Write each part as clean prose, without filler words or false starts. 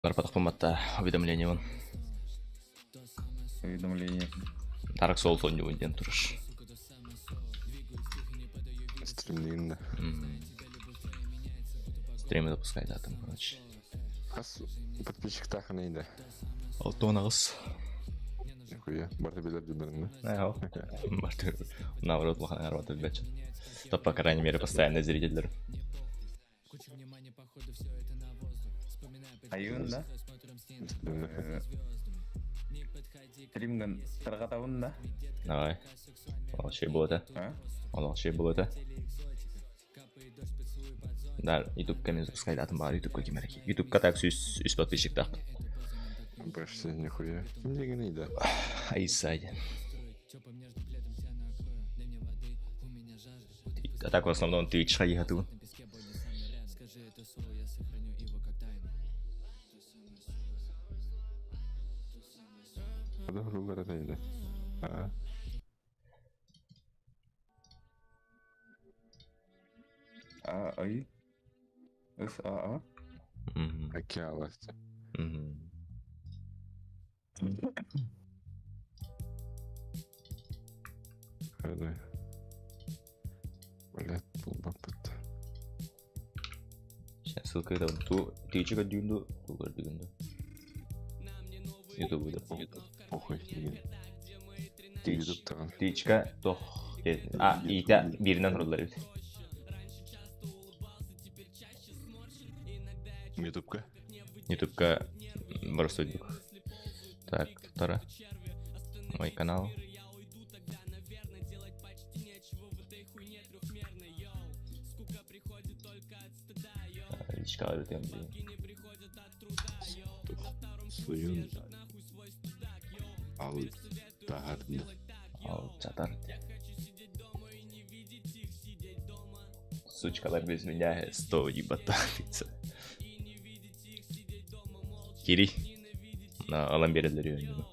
Барбатахпын батта уведомление вон. Уведомление. Dark Souls оонньуубун диэн турар. Стримниин да. Стримы запускайдаатым, короче. Хас подписчиктаахын да. 68. Нихуя, барты билэр дьоннорун да? Барты, наоборот, улахан арбаты билбэт То, по крайней мере, постоянные зрительдер. Айыын да? Стримгын тарҕатабын да? Давай. Ол şey буолата. Ол şey буолата. Да, ютубка мен запускайдатым баар ютубка ким эрэ. Ютубка так сүүс үс подписчиктаах. Башся нихуя. Ким дегений да? Айса диэн. А так в основном Twitch хайыһатыбын. А, ай. С, А, А. Океаласти. Hadi. Блядь, булбаппыт. Сейчас ссылка это ту Twitch көрдүүн ду, ту көрдүүн ду. YouTube да. Похуй деген. Twitch. YouTube'тан. Twitch'ка тох. А, иитэ бииринэн тураллар эбит. YouTube'ка? Ютубка боростуйдук. Так, вторая. Мой канал. Личка өтем Суюн. Ал тахарды. Ал чатар. Сучкалар без меня сто ебататься. Кири. На алан берелер үйренді.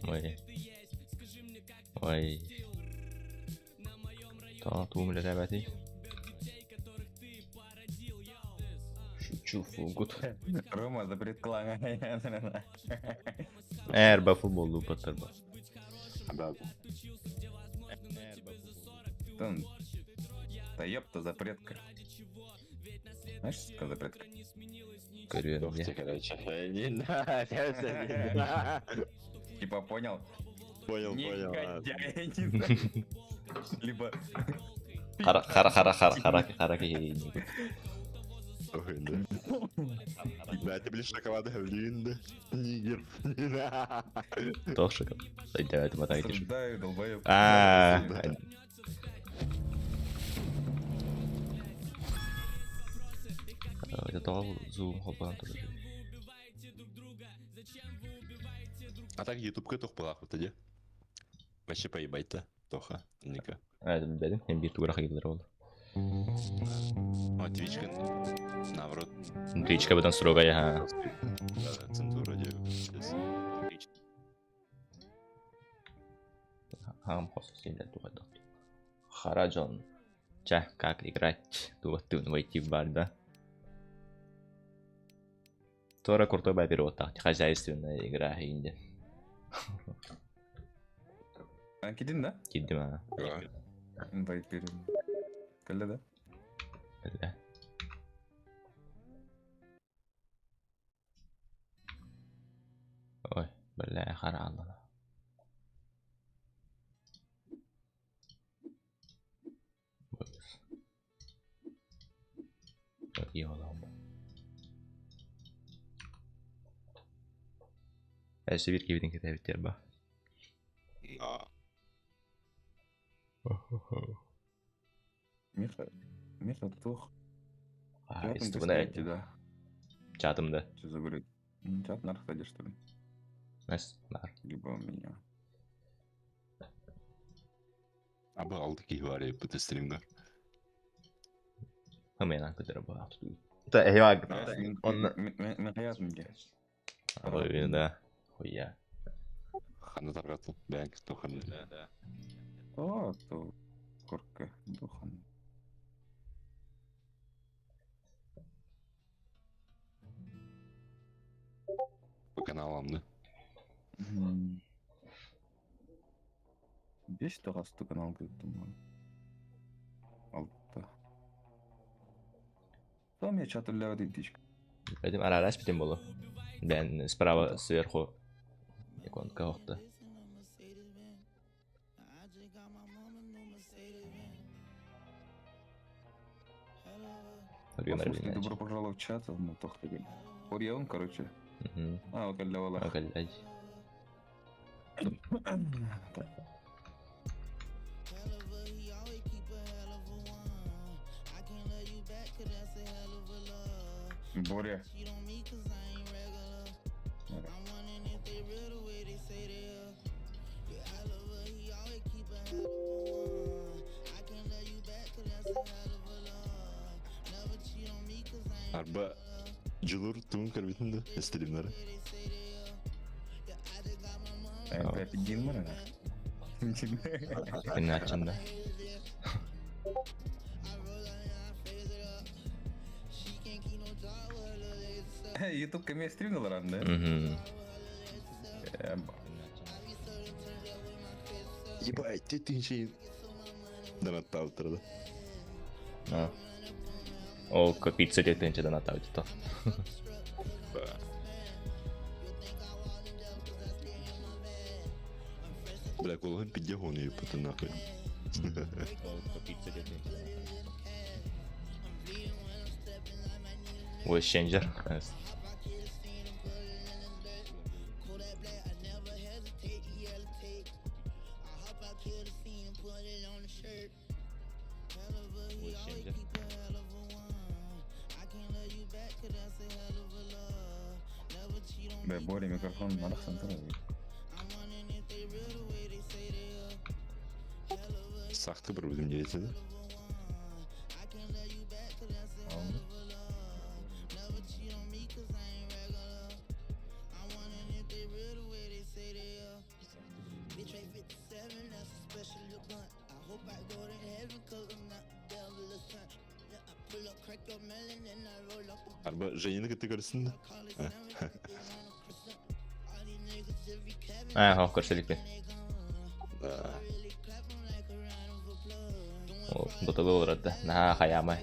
Ой. Ой. Та туум үлэлээбэтий. Шучу, фугут. Рома, запрет клана. Эр, футбол лупаттар ба. Да. Там... Да ёпта, запретка. Знаешь, что такое запретка? Көрүөн короче. Типа понял? Понял, понял. Негодяй, не знаю. Либо... Хара хара хара хара хара хара киһи. Ой, да. Да, ты блин шоколада, блин, да. Нигер. Туох шоколад. Давайте мотайте. Осуждаю, долбоёб. А. Это тоҕо зум холбоон турар. А так ютубка тох была тоді. Вообще поебать-то. Тоха, Ника. А, это билбэтим. Эн биир тугура хайылар ол. А, Твичка, наоборот. Твичка бытан строгая, ха. Да, цензура делает. Хам хос сильно тугайда. Хараджон. Ча, как играть? Тугаттыын войти в бар, да? Тора крутой бай перевод так. Хозяйственная игра инде. А, кидин, да? Киддим а. Инвайт берем. Кэллэ да? Бля. Ой, бля, хара аллана. Йолом. Өссө биир киһибитин кэтэһэбит ба. Миша, Миша, тух. А, истубына да. Чатым да. Что за говорит? Чат на расходе, что ли? Нас, нар. Либо у меня. Аба алды киһи бар эбит стримга. Хамена көтөрө баа. Та эйваг. Мен Онна мен хаятым ге. Половина, да. Хуя. Ханна тарҕаттын? Бэйэҥ тухханна. О, то корка духан. Бу канал Беш тоҕасту канал кыттым. Алта. Там я чат үллэҕэ дийтичка. Этим арарас битим болу. Бен справа сверху иконка охта. Слушай, добро пожаловать в чат, ну тохтагын. Орьяун, короче. А, вот каллавала. Окаллай. Боря. Арба Дьулур тугун көрбүтүн да стримнары. Опять мара. Иначе, да. Ютуб кеме стримналар да? Мгм. Ебать, ты тынчи. Донаттаабыттара да. А. Ол пицца тетинче донаттаабыт. Бля, кулуһун пидде хону еппутун нахуй. Voice changer. Бля, Боря, микрофон арахсан тура. Сахты бір өзім не да? Арба Женины кытты көрсүн да? А, хо, көрсөлүкпүн. Да. Ол ботолу олорор да. Наһаа хайаама.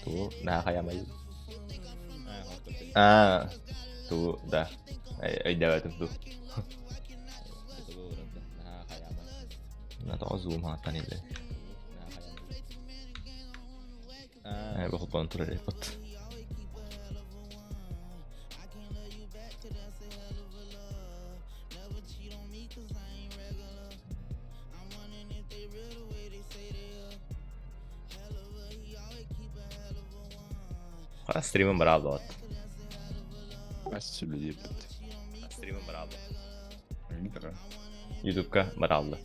Туу, наһаа хайаама. А, туу, да. Өйдөбөтүм туу. На тоҕо зуум хааттан иле. Бу холбоон турар эпот. Хара стримын баралды от. Ас сүлі еппит. Стримын баралды. Митра. Ютубка баралды.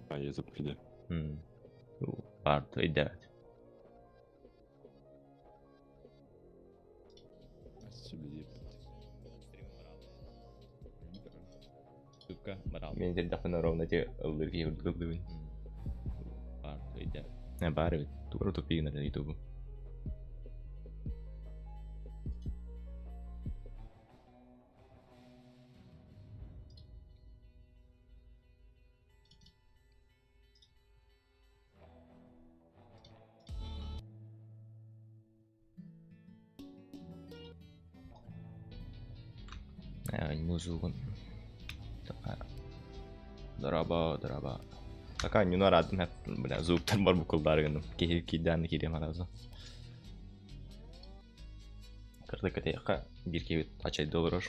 А, ютуб киде. Барды өйдөбөт. Ас сүлі еппит. Мен тердахпын ровно те ыллыр киһи ыллыбын. Не баар эбит. Тугар утупигин эрэ ютубу. Музыгун. Дораба, дораба. Така нюна радым хеп, бля, звуктар бар букулдар гыным. Кихи кидән кирем аразы. Кырды кытыякка бир кебит ачай доллар.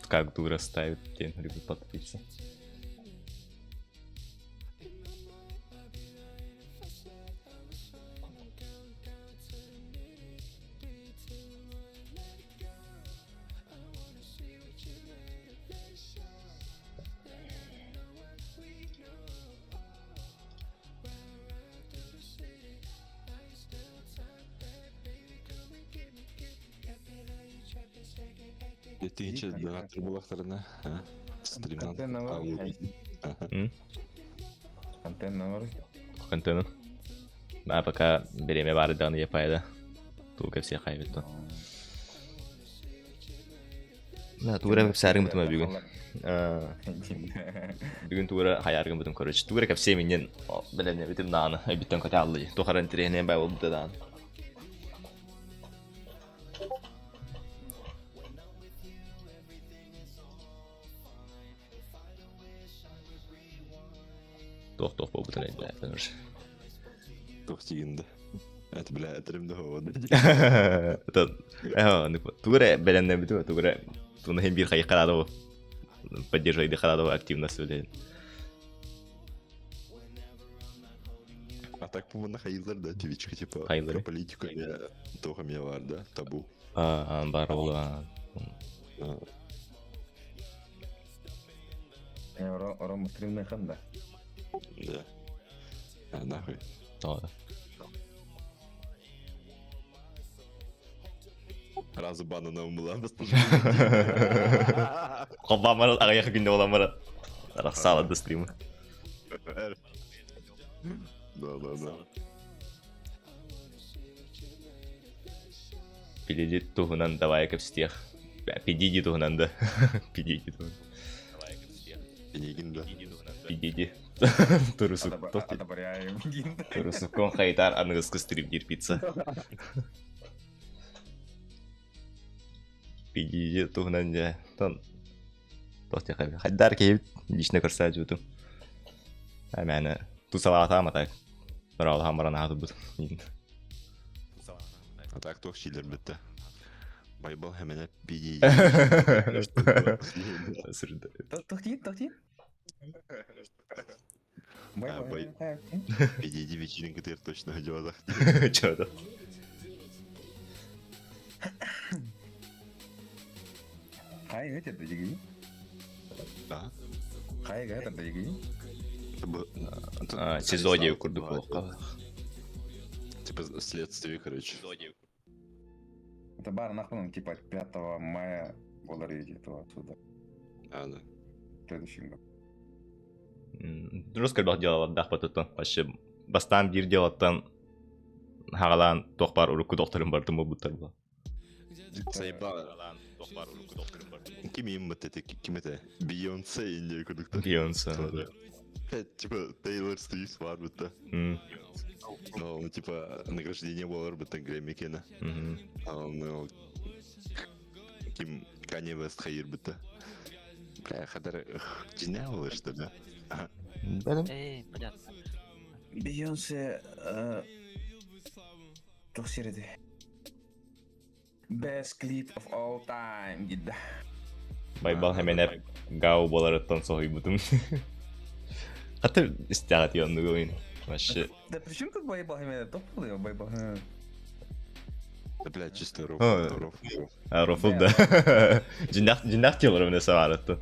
Как дура ставит, тем любит подпиться. Тыһыынча донаттар буоллахтарына, стримнан Контент номер. Контент номер. Контент. А пока время бары даҕаны япайда. Тугу кэпсиэ хайбыт то. Да, тугура кэпсээргин бутума бүгүн. Бүгүн тугура хайааргын бутум короче. Тугура кэпсиэ миннен бэлэмне битим дааны өйбүттэн көтө аллы. Тухаран тирehинен бай болбута дааны. Туох-туох буолбутун өйдөөтүн уже. Туох тиигин да. Это, бля, этэрим да хоҕоду. Тугу эрэ бэлэмнэммитим, тугу эрэ туну иһин биир хайыххараадабы поддерживай хараадабы активность үлэһин. А так по-моему, хайылар да, твичка, типа, Хайылары? про политику я тоха меня бар, да, табу. А, бар ол. Ором стримный ханда. Да. А, нахуй. Тоҕо. Разу бана была. Холбаамар аҕыйах күнде буолан арахсаала да стримы. Да, да, да. Пидиди туһунан давай кэпсэтиэх. Пидиди туһунан да. Пидиди туһунан. Пенигин да. Пидиди. Турусук. Одобряем. Турусуккон хайтар аныгыскы стрим диир пицца. Пидиди туһунан дьэ. Тон Тох хайдар киһибит лично көрсөөчүбүтүм. Мээнэ тусалаатаам атай. Нораалахан баран аатырбыт. А так туох сиилэр битте. Байбал хэмэнэ пиди. Тохтин, тохтин. Пидиди вечеринка теперь точно дела. Чё это? Хай это дигин. Да. Хай это дигин. СИЗО курдук буолуохха. Типа следствие, короче. Это бар нахуй, типа 5 мая болар этого отсюда. А, да. В следующем году. Дұрыс кэлбэх дьыалалардаах батыттан. Вообще бастаан биир дьыалаттан хаҕалаан туох баар урукку докторым бардым буолбуттар була. Заебало. Ким им вот это, ким это? Бейонсе или куда-то. Бейонсе. Типа Тейлор Свифт бар бутта. Но, ну, типа, награждение болар бутта Грэмми кена. А он ким Канье Вест хайыр бутта. Бля, хадар дьиҥэ что ли? Эй, понятно. Бейонсе туох сирэди. Best clip of all time гидда. Байбал хэмэнэ гау боларыттан соһуйбутум. Хата истэҕит оннугу Вообще. Да при чем тут Байбал Хэмэнэ? Топ был Байбал Хэмэнэ. Да, бля, чисто рофл, рофл. А, рофл, да. Дьиҥнээх телорум не саварыттан.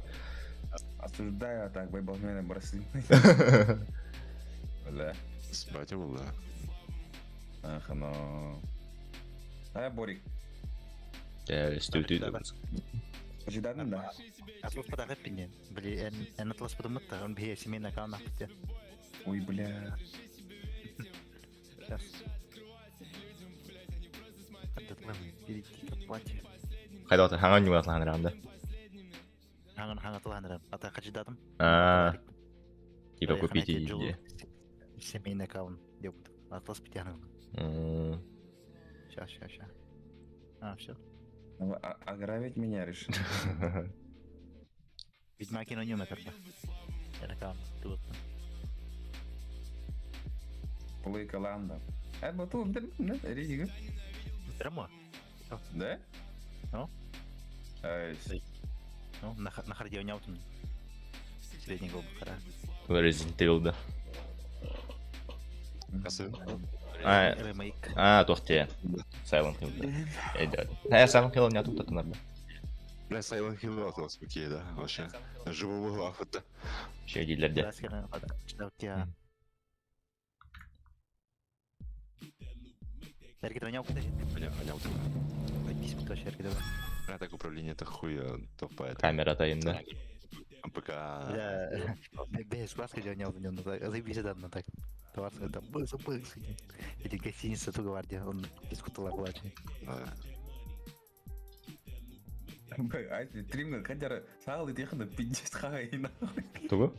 Осуждаю так Байбал Хэмэнэ бросли. Бля. Спать был, да. Ах, но... А, Борик. Ожидадын да. Атлас падагат пинен. Били, эн атлас падаматта, он бие семейный аккаунт нахуй. Ой, бля. Сейчас. Перейти к оплате. Хайда хаҥан ньугатлаһан да. Хаҥан хаҥатылаһан Ата хачидатым. А, типа купите иди. Семейный аккаунт. Атлас питян. Сейчас, сейчас, сейчас. А, все. Ограбить меня решил. Ведьмаки на нем это. Аккаунт. Плейка ланда. А, бату, да, да, резига. Прямо? Да? Ну? Ай, Ну, на харде у него там средний гол хара. Resident Evil да. А, ремейк. А, туох Silent Hill да. Э, Silent Hill не тут это Бля, Silent Hill аталас окей, да, вообще. Живого охота. Ще дииллэр дэ. Эргит оняу куда? Оняу. Письмо тоже эргит. А так управление это хуй тупая. Камера тайында. ПК. Бля, без глазка дьонял в нем, заебись да, так. Товарска там, быс, быс. Эти гостиница ту гвардия, он дискутала плачет. Стримга кадяра саал итиэхэ пиздец хаайна. Тугу?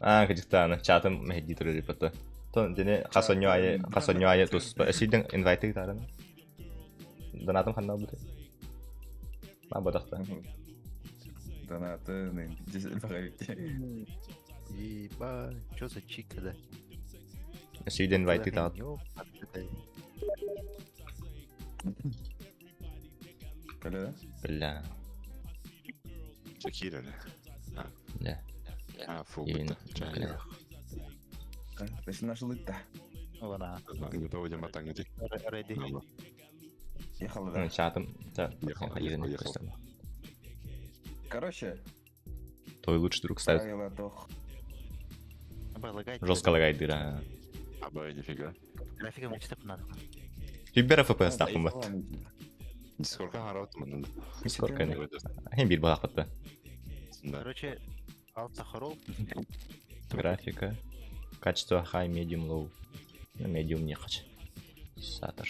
Аа, кыдьыктааны, чатым мэһэйдии турар иппата. Тон дини хасонньу айы, хасонньу айы туспа. Эсийден инвайты тааран. Донатым ханна бут. Ма бодохта. Донаты, пиздец элбэҕи. Еба, что за чика, да? Эсийден инвайты таар. Кэлэ? Бля. Шакира. Да. А, фу, Иин. бля. Ты нашел это. Ладно, Готовы дематангати. ready. Ехала, да. Чатым. Ехал, ехал, ехал. Короче, Твой лучший друг ставит. правила тох. Жестко лагает дыра. Абай, нифига. Графика мечта надо. Бибер FPS тахым бат. Дискорка харат манна. Дискорка не. Хем бир балак батта. Да. Короче, алта хорол. Графика. Качество high, medium, low. Ну, medium не хочу. Сатор.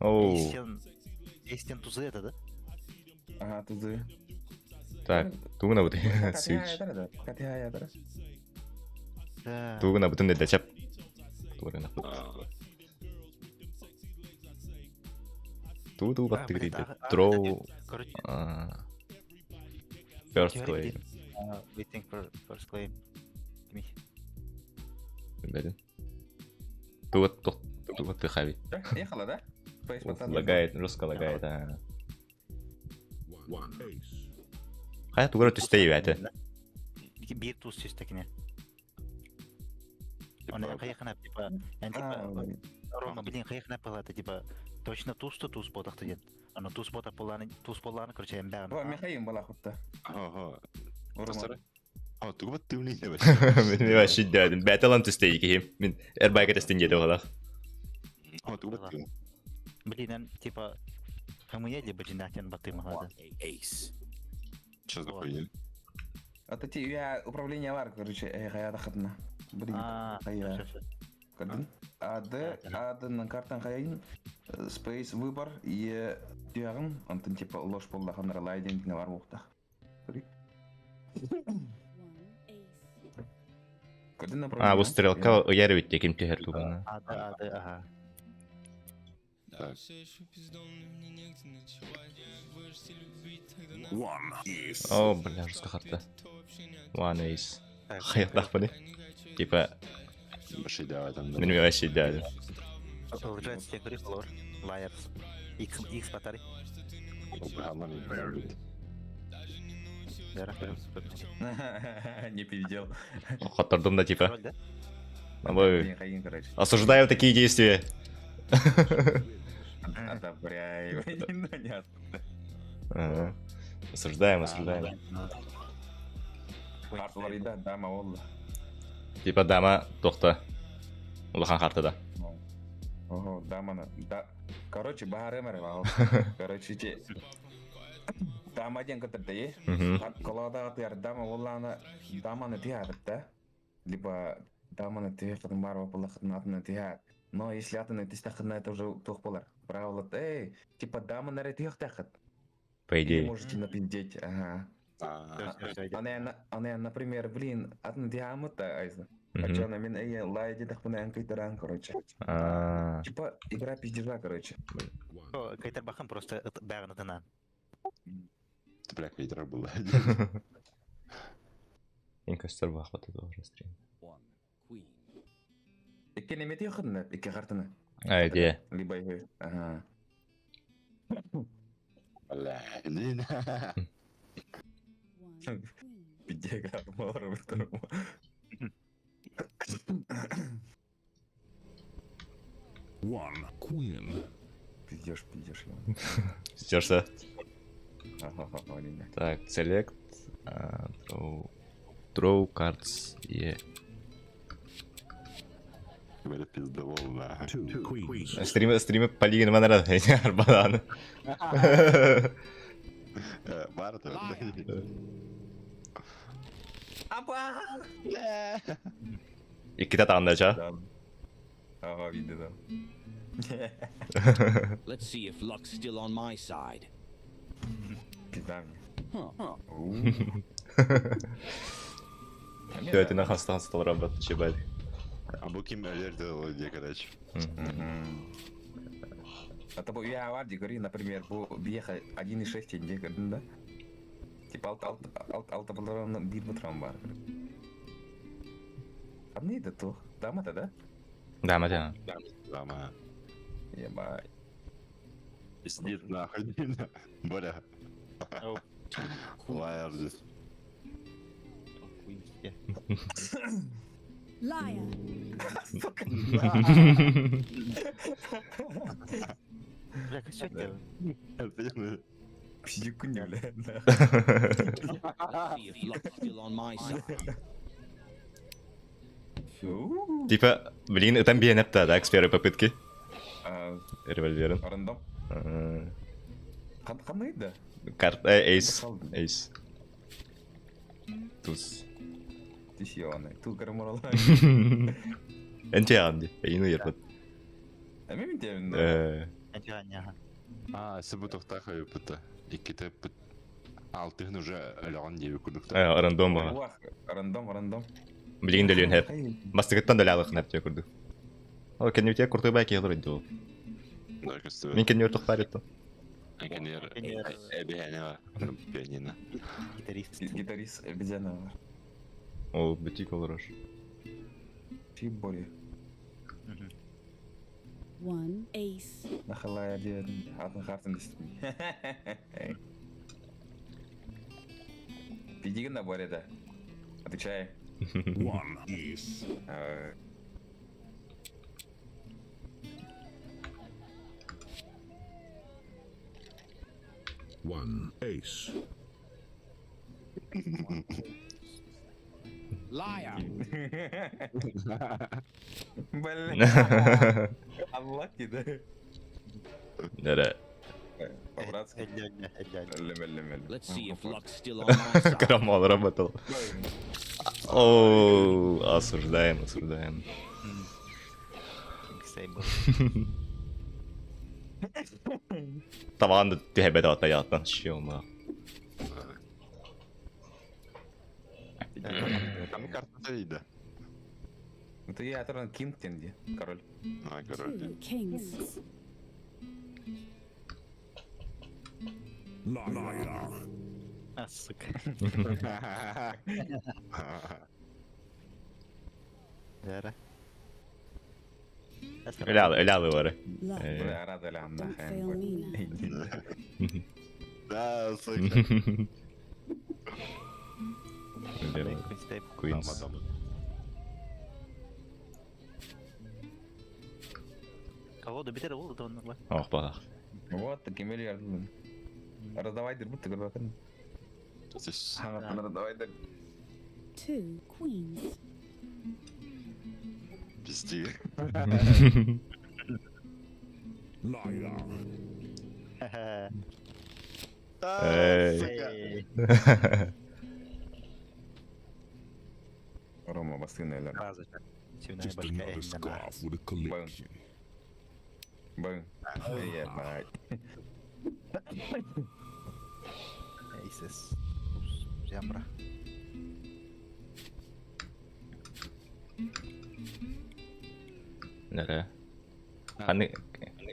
Оу, Эстен тузы это, да? Ага, тузы. так, тугуна бут. Switch. Да. Тугуна бутын да чап. Тугуна. Ту ту бат тыгрид. Draw. Короче, First claim. Waiting for first claim. Билбэтим. Тугут тугут тыхаби. Ехала, да? Лагает, жестко лагает. а. Хайа тугара түстей бәті. Биир туз түстекине. Оны кайыкына типа, эн типа Рома, блин, кайыкына палата типа точно туз то туз бодахты ден. Аны туз бота боланы, туз боланы, короче, эм бәгын. Во, Михаил была хутта. Ага. А, тугу бат тымны не вообще. Мен вообще дәдім. Бәті алан түстей кихим. Мен эрбайка тестен жеді олақ. А, тугу бат тымны. Блин, эн типа хамыя либо жинахтен батым хада. Что за хуйня? А то ти я управление бар, короче, эй, хая дахатна. Блин, хая. Кадын. А Д, А Д на картан хаяйын, Space выбор, Е түйәғын, онтын типа лош боллахан ралайден діне бар боқтақ. А, бұл стрелка ыяр бит ким түһэр тугана. А Д, А Д, ага. Так. О, бля, жестко харта. One ace. Хайыктах бuni. Типа, Вообще да, там. мен вообще дәдім. Лжец тех рифлор, Liars. X, X батари. Не передел. Хоттырдым да типа. Король, да? Абы. Хайын, короче. Осуждаю такие действия. Одобряю. Не Ага. Осуждаем, осуждаем. Карталар да, дама олла. Типа дама тохта. Улахан картада. Ого, дама да. Короче, баары мэр вау. Короче, те дама ден кытырды, е? Колада тыяр дама олланы даманы тыярды да. Либо даманы тыяр бар опылы атына тыяр. Но если атына тистахына это уже тух болар. Правило, эй, типа дама на тыях тахат. По идее. Можете напиздеть, ага. Она, например, блин, атына тыямыт айза. А чё, она мен эй, лай дедах пына анкайтаран, короче. Типа игра пиздежа, короче. Кайтар бахан просто бәгын атына. Бля, кайтар была. Инкастер бахваты тоже стрим. Икки немети хыдны, икки картаны. А, идея. Либо ага. Бля, блин. Пиздега, One queen. Пиздешь, пиздешь. Пиздешься. Ага, Так, select, draw, draw cards, е. Бля, пиздовол, на. Two queens. Стримы, стримы полигон манара арбалааны. Бар это. Апа! Икките тағында ча. Да. Ага, видно, да. Let's see if luck's still on my side. Пизда мне. Все, это на хастан стал работать, чебать. А бу ким әлер де, короче. А то я варди говори, например, бу биеха 1,6 тенге, көрдүң да? Типа алт алт алт алты буларан бир бутрам бар. А мне это то. Дама-то, да? Да, матя. Дама. Ебать. Сидит нахуй. Боря. Лайер здесь. Liar. Бля, как всё делаю? Пиздюку не, бля. Let's see if luck's still on my side. Типа, блин, там биэнепта, да, с первой попытки. Револьвером. Рандом. Кандай да? Карт, эйс. Эйс. Туз. Ты ёбаный. Ту гарморала. Энте анди. Эйну ербат. А мен тем. Ага. А, сыбы тохтаха юпыта. Икките пыт. Алтыгын уже өлөгөн диэби курдукта. Рандом бага. Вах, рандом, рандом. Блин, дэлүн хэп. Бастыгыттан дэлялых нэп те курдук. Ол кеннүтэ куртуй бай келер иду. Да, кстати. Мин кеннү тохтар итто. Кенер эбиэне пианино. Гитарист. Гитарист обезьяна. Ол бутик олорор. Чибори. One ace. Нахалая диэн атын хартын дистим. Пидигин на боре да. Отвечай. One ace. One ace. Liar. Блин. Unlucky, да? Да-да. По-братски. Let's see if luck's still on my side. Крамол работал. О, осуждаем, осуждаем. Таван түһэбэт ата яттан шиома. Там карта да. Это я оторван Кинг тенди, король. А, король. Two kings. Liar. А, сука. Зара. Өлялы, өлялы бары. Luck. Бля, рада лям, Don't fail me now. Да, сука. Queens. Колоду битер ол да оннук. Ох, бах. Вот, такие миллиарды. Раздавай дырбут, ты говоришь. Раздавай дыр. Two queens. Пизди. Liar. Эй. Рома, бастыны, Just another scarf with a collection. Б. Ебать. Aces. Зямра. Нere? Ханы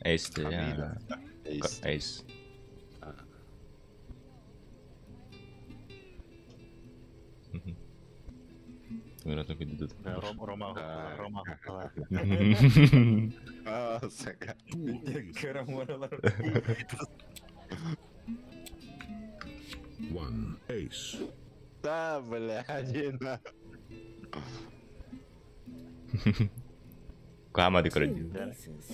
Ace я. Ace. Ace. Рома, Рома. А, сука. Two aces. One ace. Да, бля, один. Кама Two декоратив. aces.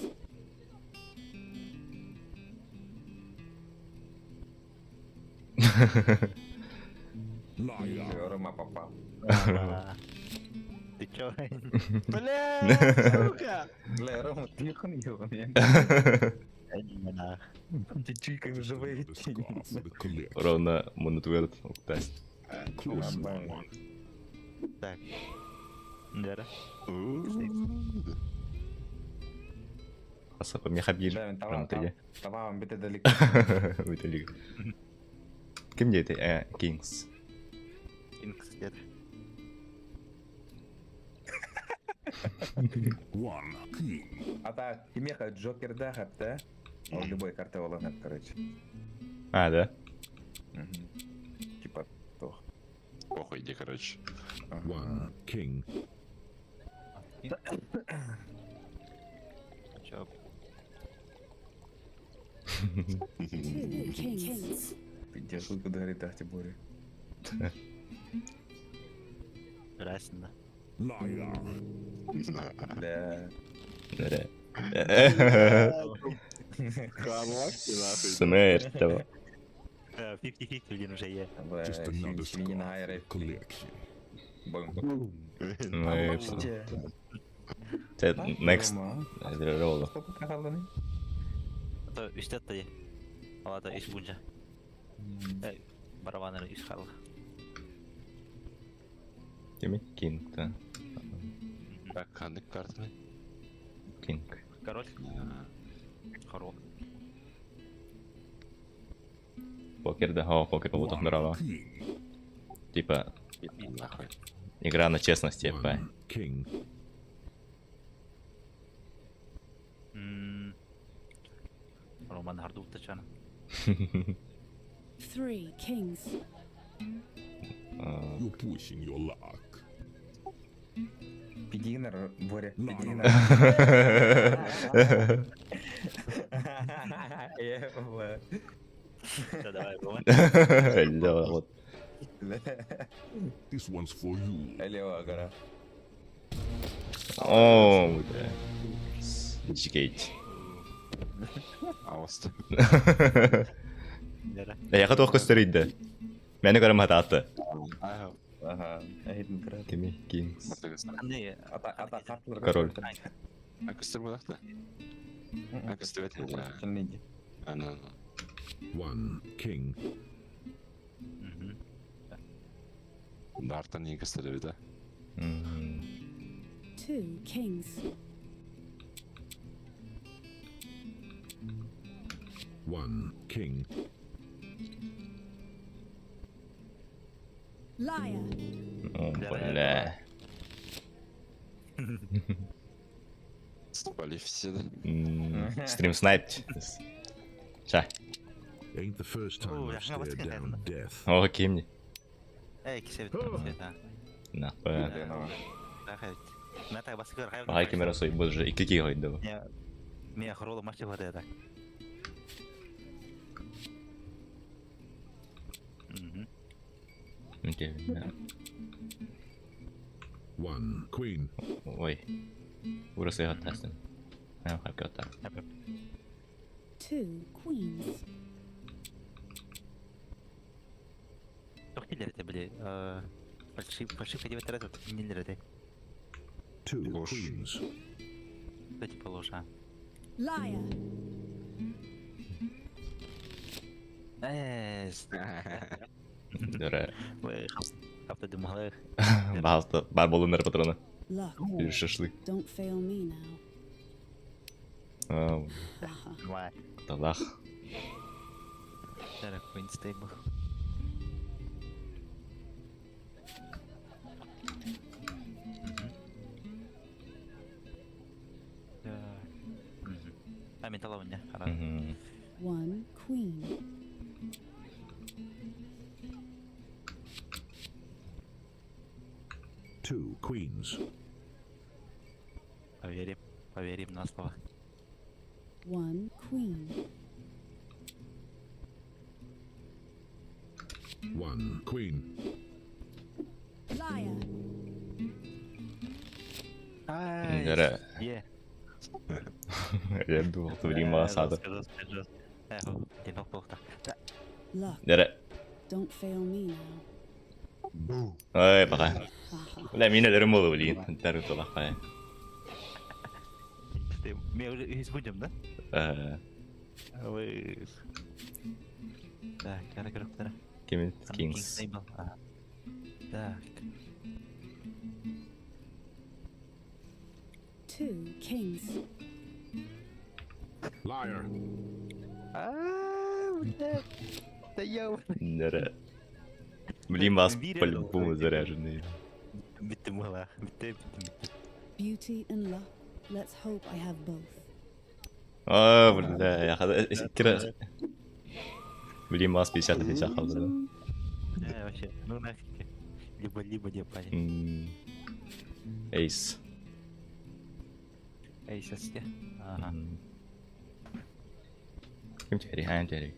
Liar. Рома попал. Ты Чё? Бля, сука! Бля, Рома, ты охуел, Ты чуй, как Just живые another scar for the collection. Ровно мунутугар уктас. Close one. Так. Дера. Асапа мехабир. Да, Прям ты. Тавам бите далеко. Виталик. Ким дети? Кингс. Кингс дед. One king. А та кимеха Джокер да хапта. Ол любой карта оланат, короче. А, да? Типа тох. Похуй, иди, короче. One king. Чё? Two kings. Пиздец, сколько говорит Ахти Боря. Расина. Liar. Бля. Да. Хорош, нахуй. Смерть того. 50-50 блин уже е. Бля, Just another свинина scar for айры. the collection. Бум. Ну и Це next. Ролл. Сколько кахаланы? То үстет та Алата үс бунжа. Барабаныр үс хал. Кими? Кинг, да. Так, ханнык картаны. Кинг. Король. Хорол. Покер, да. О, покер побутах One нрава. king. Типа, Нахуй. игра на честность, типа. One king. Роман Харду тачана. Three kings. You're pushing your luck. Пидигнер, Боря, пидигнер. Бля. Все, давай, Рома. Ля, вот. This one's for you. Лево, гора. О, бля. Чикейт. Ауст. Дера. Я хотел көстөрүйді. Мені көрім хататы. Ага, ахитин кырат. Кими? Кингс. Аны Ата, ата, карталар. Король. Акыстыр булакта. Акыстыр бет. Ана. One king. Дартан икыстыр бит. Two kings. One king. Liar. О, бля. Спали все, да? Стрим снайпт. Ща. Ain't the first time Ooh, I've я stared down death. О, кимни. Эй, кисебит. На. Ната баскыр хай. Бахай кемера сой боже, и кики хойды. Мен хоролу матчы бар так. Окей. One queen. Ой. Урасы хаттасын. А, хапката. Two queens. Тохтилер это были. Фальшивка 9 раз нелер это. Two Ложь. queens. Что типа ложь, а? Liar. Дөрә. Хапта думалар. Баалта бар болунар патрона. Luck. Bir шашлык. Don't fail me now. А, Вай. Талах. Дара Queen Stable. А, металловня. One queen. Two queens. Поверим, поверим на слово. One queen. One queen. Liar. Дөрә. Е. Я думал, ты время осада. Luck. Дөрә. Don't fail me now. Ой, пока. Бля, мин өлөрүм болу, блин. Дару толақпай. Мен уже үһүс будем, да? Ой. Так, кара кара. Кимин? Kings. Так. Two kings. Liar. А, бля. Да я. Нere. Блин, вас по-любому заряженный. Бүттүм була. Бүттү, бүттүм, бүттү. Beauty and luck. Let's hope I have both. А, бля, я хада... Блин, вас 50 на 50 қалды, да? Да, вообще, ну нафиг. Либо-либо не парень. Эйс. Эй, сейчас я. Ага. Ким тери, хан тери.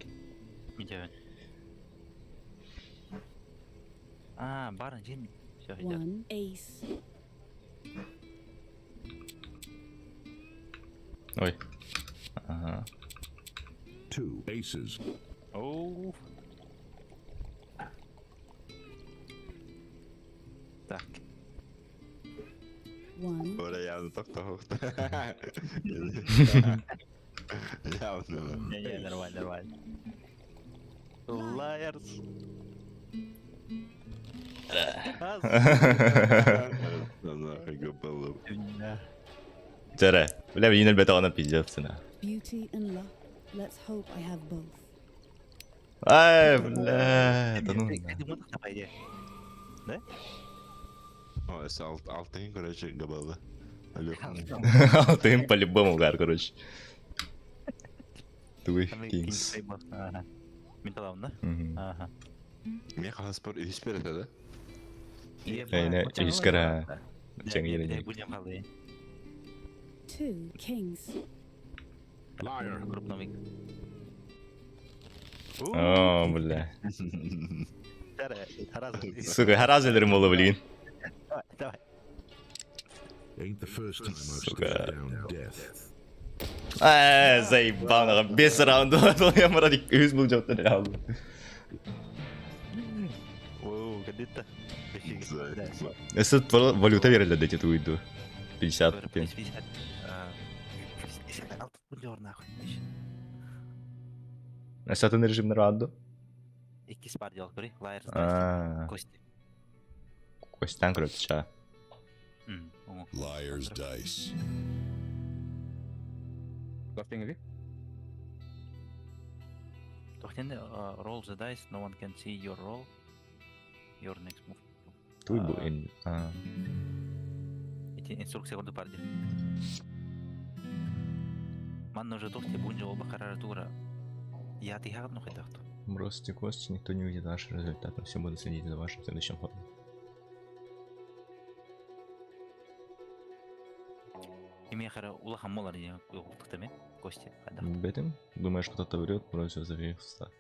Идёт. А, бар, один. Все, идет. One ace. Ой. Ага. Two aces. Оу. Так. One Ora явно тохтоо. Явно. Не-не, нормально, нормально. Liars. Нахуй габалып. Тере. Бля, блин, өлбөтө ана пиздец цена. beauty and luck. Let's hope I have both. Ай, бля, да ну. Ты мутах по идее. Да? О, эс алтын, короче, габалы. Алло. Алтын по-любому гар, короче. Туй Kings. Мен таламын, да? Ага. Мен хаспар үс береді, да? Эйне, үскара. Чеңгеле. Будем халы. Two kings. Liar. Крупновик. О, бля. Сука, Сука, харазы өлөрүм болу, блин. Давай, давай. Ain't the first time I've Сука. stared down death. Ай, заебал, нахуй. Бес раунд я мұрат үз бұл жауаптан алды. Оу, где-то. Если валюта берілді дети туйду. 50. 50. Нахуй. Сатын режим на раунду. Икки бар дел, көрей. Liars. А, Кости. Костян, короче, ча. Liar's dice. Тохтең Тохтен roll the dice, no one can see your roll. Your next move. Туй бу ин. А. Эти инструкция көрді бар дел. Манна уже тохте бунжа оба қарара тура. Я ты хагат нухай тахту. Бросьте кости, никто не увидит ваши результаты. Все будут следить за вашим следующим ходом. Име хара улахан молар я тахтаме кости. Бетим? Думаешь, кто-то врет, бросил за веста.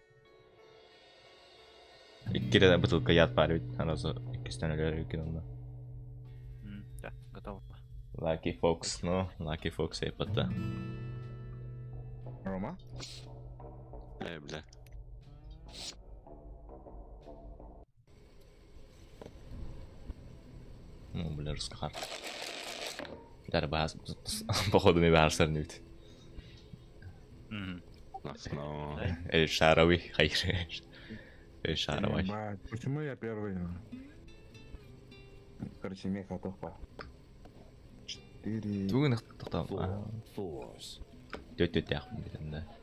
Иккире бутылка яд парить, сразу иккистен өлөр кинонда. Да, готово. Lucky Fox, ну, Lucky Fox эйпатта. Рома? Э, бля. Ну, бля, русская Даже бас, походу, не барсар нют. Но. Эй, шаровый, хайр. Эй, шаровый. Ебать, почему я первый? Короче, меха тохпа. Четыре. Тугын тоқтам. Fours. Тет-тет да.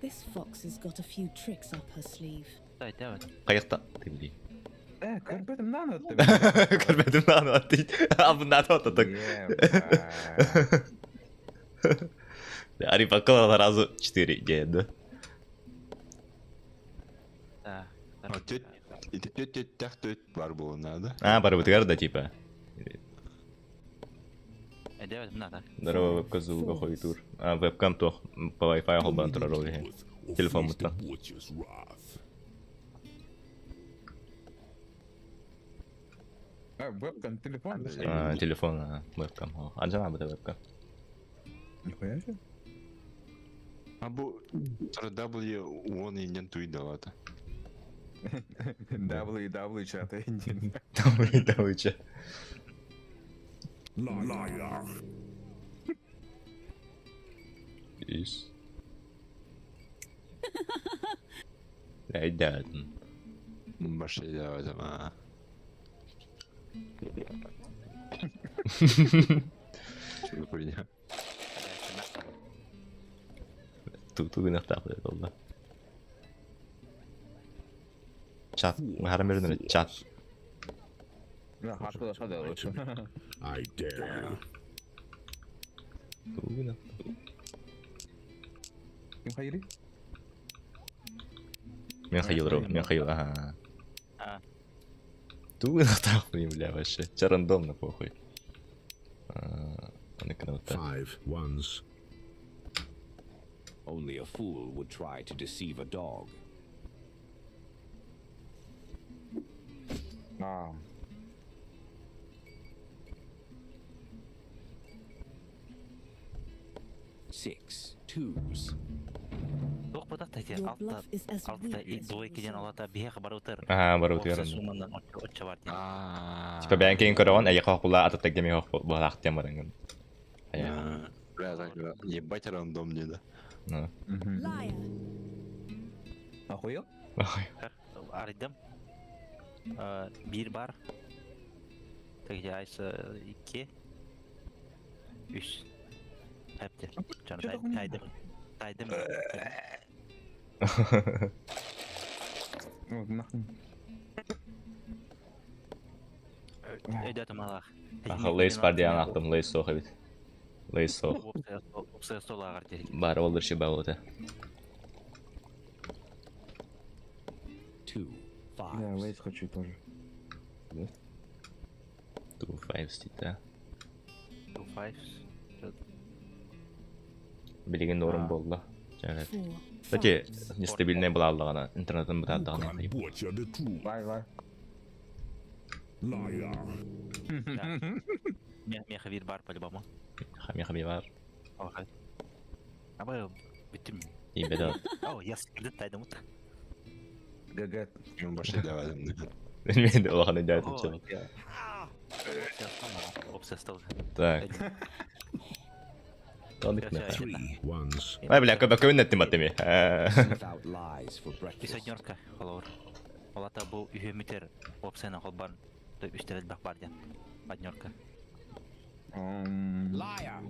This fox has got a few tricks up her sleeve. Давай, давай. Қаяқта? Ты блин. Көрбедім нан өтті. Көрбедім наны атты. А, бұл наны атты. Ари поколол сразу 4 дед, да? Да. А тет тет тет тях тет бар было надо. А, бар бутыгар да, типа. Давай, надо. Здорово, вебка звука тур. А, вебкам то по Wi-Fi холбан турар ол Телефон мутта. Butcher's wrath. А, вебкам, телефон. А, телефон, а, вебкам. Анжана бу вебкам. Нихуя себе. А бу W он инен туй далата. WW чаты engine. WW чат. Liar. Is. Айдатын. Башня а. Что за хуйня? Ту гынахтаах болла. Чат. Харам берин чат. I dare you. Ту гынахтаах. Ким хайри? Мен хайылыр, мен хайыл, ага. А. Ту гынахтаах бля, вообще. Ча рандомно похуй. Аны кына Five ones. Only a fool would try to deceive a dog. А. Six twos. Туох бутах тати Your алта bluff is as алта weak as your двойка ден resolve. олата биһиэх барутар. Ага, барутер. Опса суманан отча бар ден. Типа бәйін кейін көрөҕүн, эйэ хоқула ататтагеми хоқ буһалаахтыан барангын. Ая. Бля, так, ебать рандом не да. Ну. Liar. Охуел? Арыйдым. Бир бар. Тегде айсы икки. Үс. Әпте. Жаны тайдым. Тайдым. Вот нахуй. Өйдөтүм алах. Аха, лейс бар диэн ахтым, лейс соох эбит. Лейс соох. Опса стол ағар дер. Бар олдыр ши бар Two Да, fives. лейс хочу тоже. Two fives дейді. Two fives. Билеген норм болла. Жарайды. Four. Кстати, Fives. нестабильный была аллағана, интернеттен You бытадағана. can't butcher the truth. Лай, лай. Liar. Меха бир бар по-любому. Хами хами бар. Охай. Абы бүттүм. Ибедо. О, яс, кирдит тайдым ут. ГГ. Мен башня давай. Мен де улаханы дәйтім чыл. Опса стол. Так. Тоник на. Three ones. Ай, бля, көбі көбін әттім аттым. Sniff out lies for breakfast. Писаднерка холор. Олата бу үйөмүтер опсена холбан. Үстерел бак бар ден. Однерка. Liar.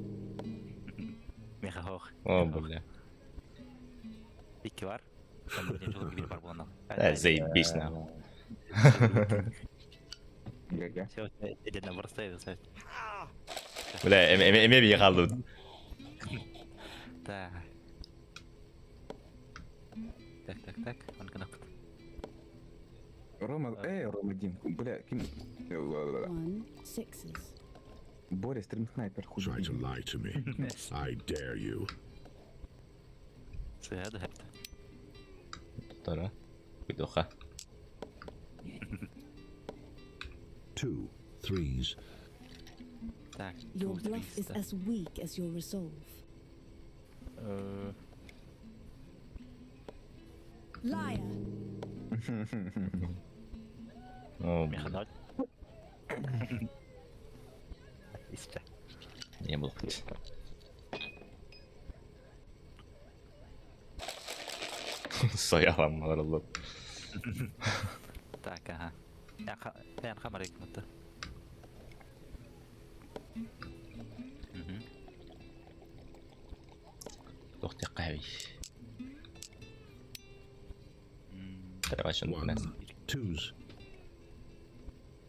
Меха хох. О, бля. Икки бар. Там бир жолу бир бар буланан. Э, заебись нахуй. ГГ. Все, эден барстай Бля, эме эме би қалды. Так. Так, так, так. Он кнопка. Рома, эй, Рома Дим, бля, ким... One. Sixes. Боря, стрим снайпер, хуй. Try to lie to me. I dare you. Сыгады хепте. Тора. Куйдуха. Two threes. Так. Your bluff is as weak as your resolve. Liar. О, бля. Меха ноль. Исте. Не был. Соялам алар Так, ага. Я хамарик мытты. Тохти қави. Тарашын One twos.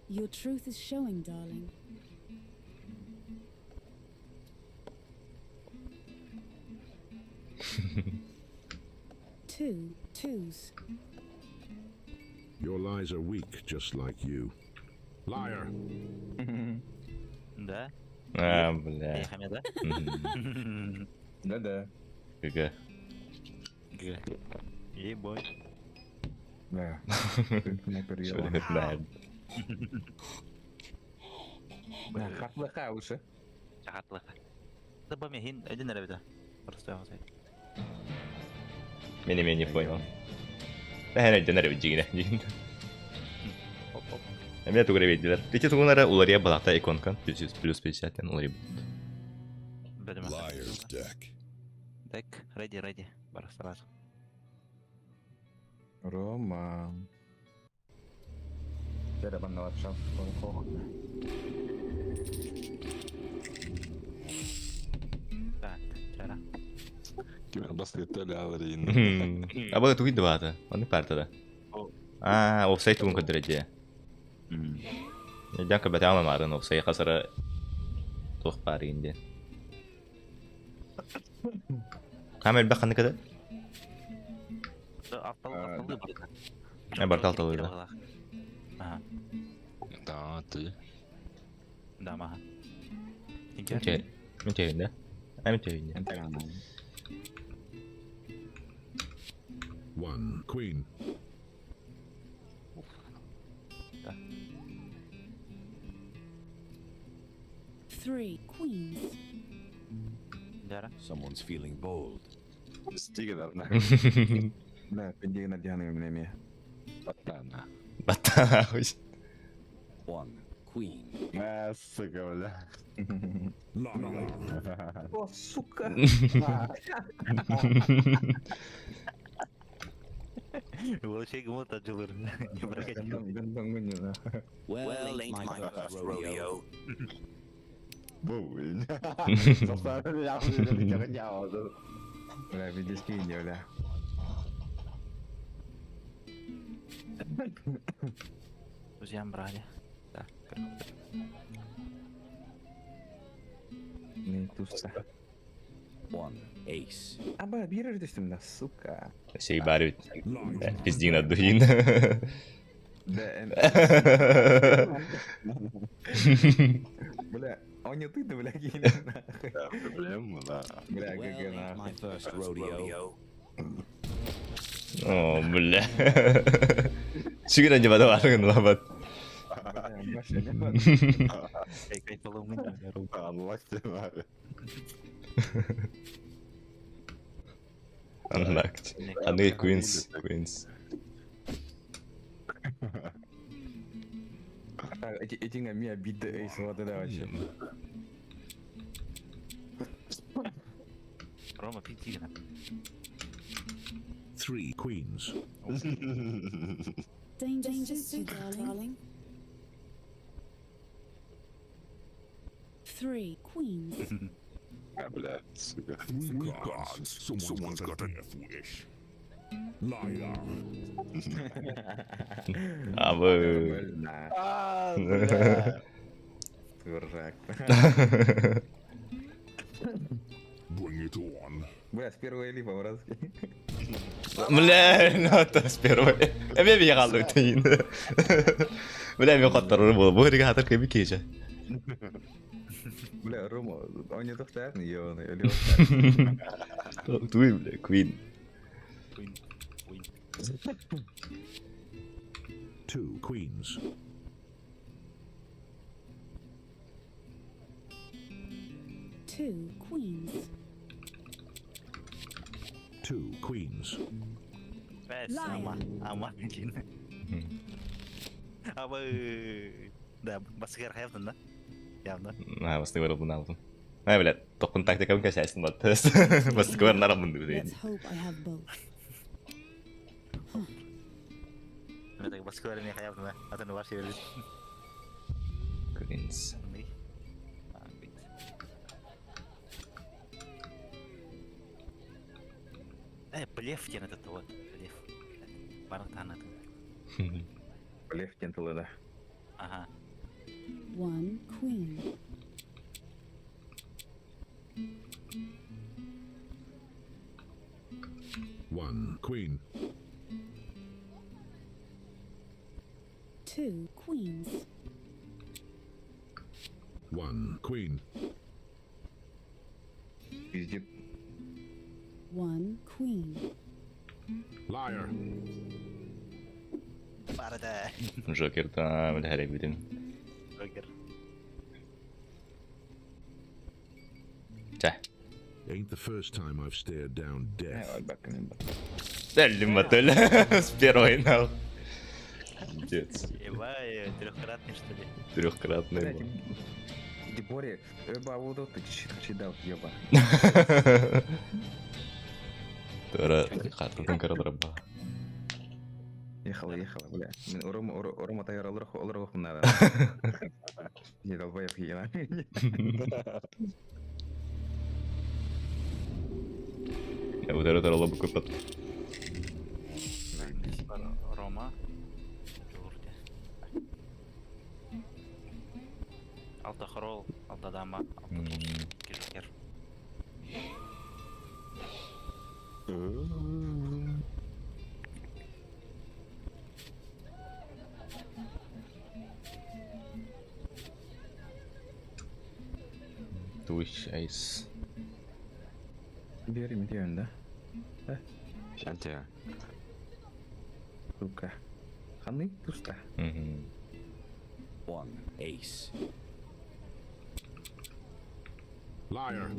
Your truth is showing, darling. Two twos. Your lies are weak, just like you. Liar. Да? А, бля. Ехами, да? Да-да. ГГ. Г. Ебой. Да. Стрим снайпер, Что ела. это Да, хатлыха лучше. Чахатлыха. Да бами хин один ребята. Просто я Меня не понял. Тэһэн өйдөнөр эбит дьиҥинэ дьиҥин. Эмиэ тугу эрэ биэрдилэр. Ити тугун эрэ уларыйа балата иконкан плюс 50 уларыйбыт. Liar's deck. Deck, ready, ready. Бар сразу. Рома. Бere манна баршам. Так, чара. Ким бастыгыттар аларыйын. Аба тугуй дыбаата. Онны партада. Аа, офсайт тугун көрдөрө дии. Дьан көрбөтөҕүм амаарын офсай хасара туох баарыйын диэн. Хаам элбэх ханнык да? Алталыы барыта. Барыта алталыы да. Ага. Да, ты. Да, маха. Мин тэйин да? А мин тэйин. One queen. Да. Three queens. Дара. Someone's feeling bold. Стиган Бля, пиндигна дианы мне. Баттана. Баттана. One queen. А, сука, бля. Liar. О, сука. Вообще гумут отжилыр. Не прокатил. Well, ain't my first rodeo. Бу, Бля, видишь, бля. Друзьям брали. Так. Не туста. One ace. Аба, бир түстүм да, сука. Сей бары Liar. пиздин отдуин. Да, бля, он не ты, да, бля, гений, нахуй. Проблема, да. Бля, Well, ГГ, ain't нахуй. my first rodeo. О, бля. Сүгүн аны бада барыгын лабат. Бля, машина. Unlocked надо. Unlocked. Аны Queens, Queens. Эти эти ми обиды, эйс, вот это вообще. Рома, пиздигна. Three queens. Danger, suits you, darling. Three queens. А, бля, сука. Three cards. Someone's got a death wish. Liar. Абы. Бля, А, бля. дурак. Bring it on. Бля, с первой липа, братский. Бля, ну это с первой. Эме би галды тейин. Бля, мен коттор бу. Бу рига хатыр кеби кече. Бля, Рома, он не тохтаятный, ебаный, или Туй, бля, Queen. Queen. Queen. Two queens. Two queens. Two queens. Бәс, ама, ама, дин. Абы. Да, басыгар хаявдын да? Явно. А, басты көрө буну алдым. Ай, бля, токун тактикам кәшәсин бат. Басты көрө нарам бу Let's дейин. hope I have both. Мен так басыгар не хаявдын да. Атын бар себебі. Queens. Блеф диэн это вот. Блеф. Барык таанатын. Блеф тентылы, да. Ага. One queen. One queen. Two queens. One queen. Пиздит. One queen. Liar. Барда. Джокер та, бля, хэрэг битим. Джокер. Ча. Ain't the first time I've stared down death. Э, бак, Дали мотель с первой нахуй. Пиздец. Ебай, трехкратный что ли? Трехкратный. Блядь, Иди, Боря, бабу ты читал, еба. Тора хатылтын карадыраба. Ехала, ехала, бля. Мин урум, урум атайыр олар, олар надо. Не долбоеб ена. Я вот это лобу купат. Рома. Алта хорол, алта дама, алта туз, кижокер. Туш айс. Бери, мен да? Шантя. Сука. Ханы туста. One ace. Liar.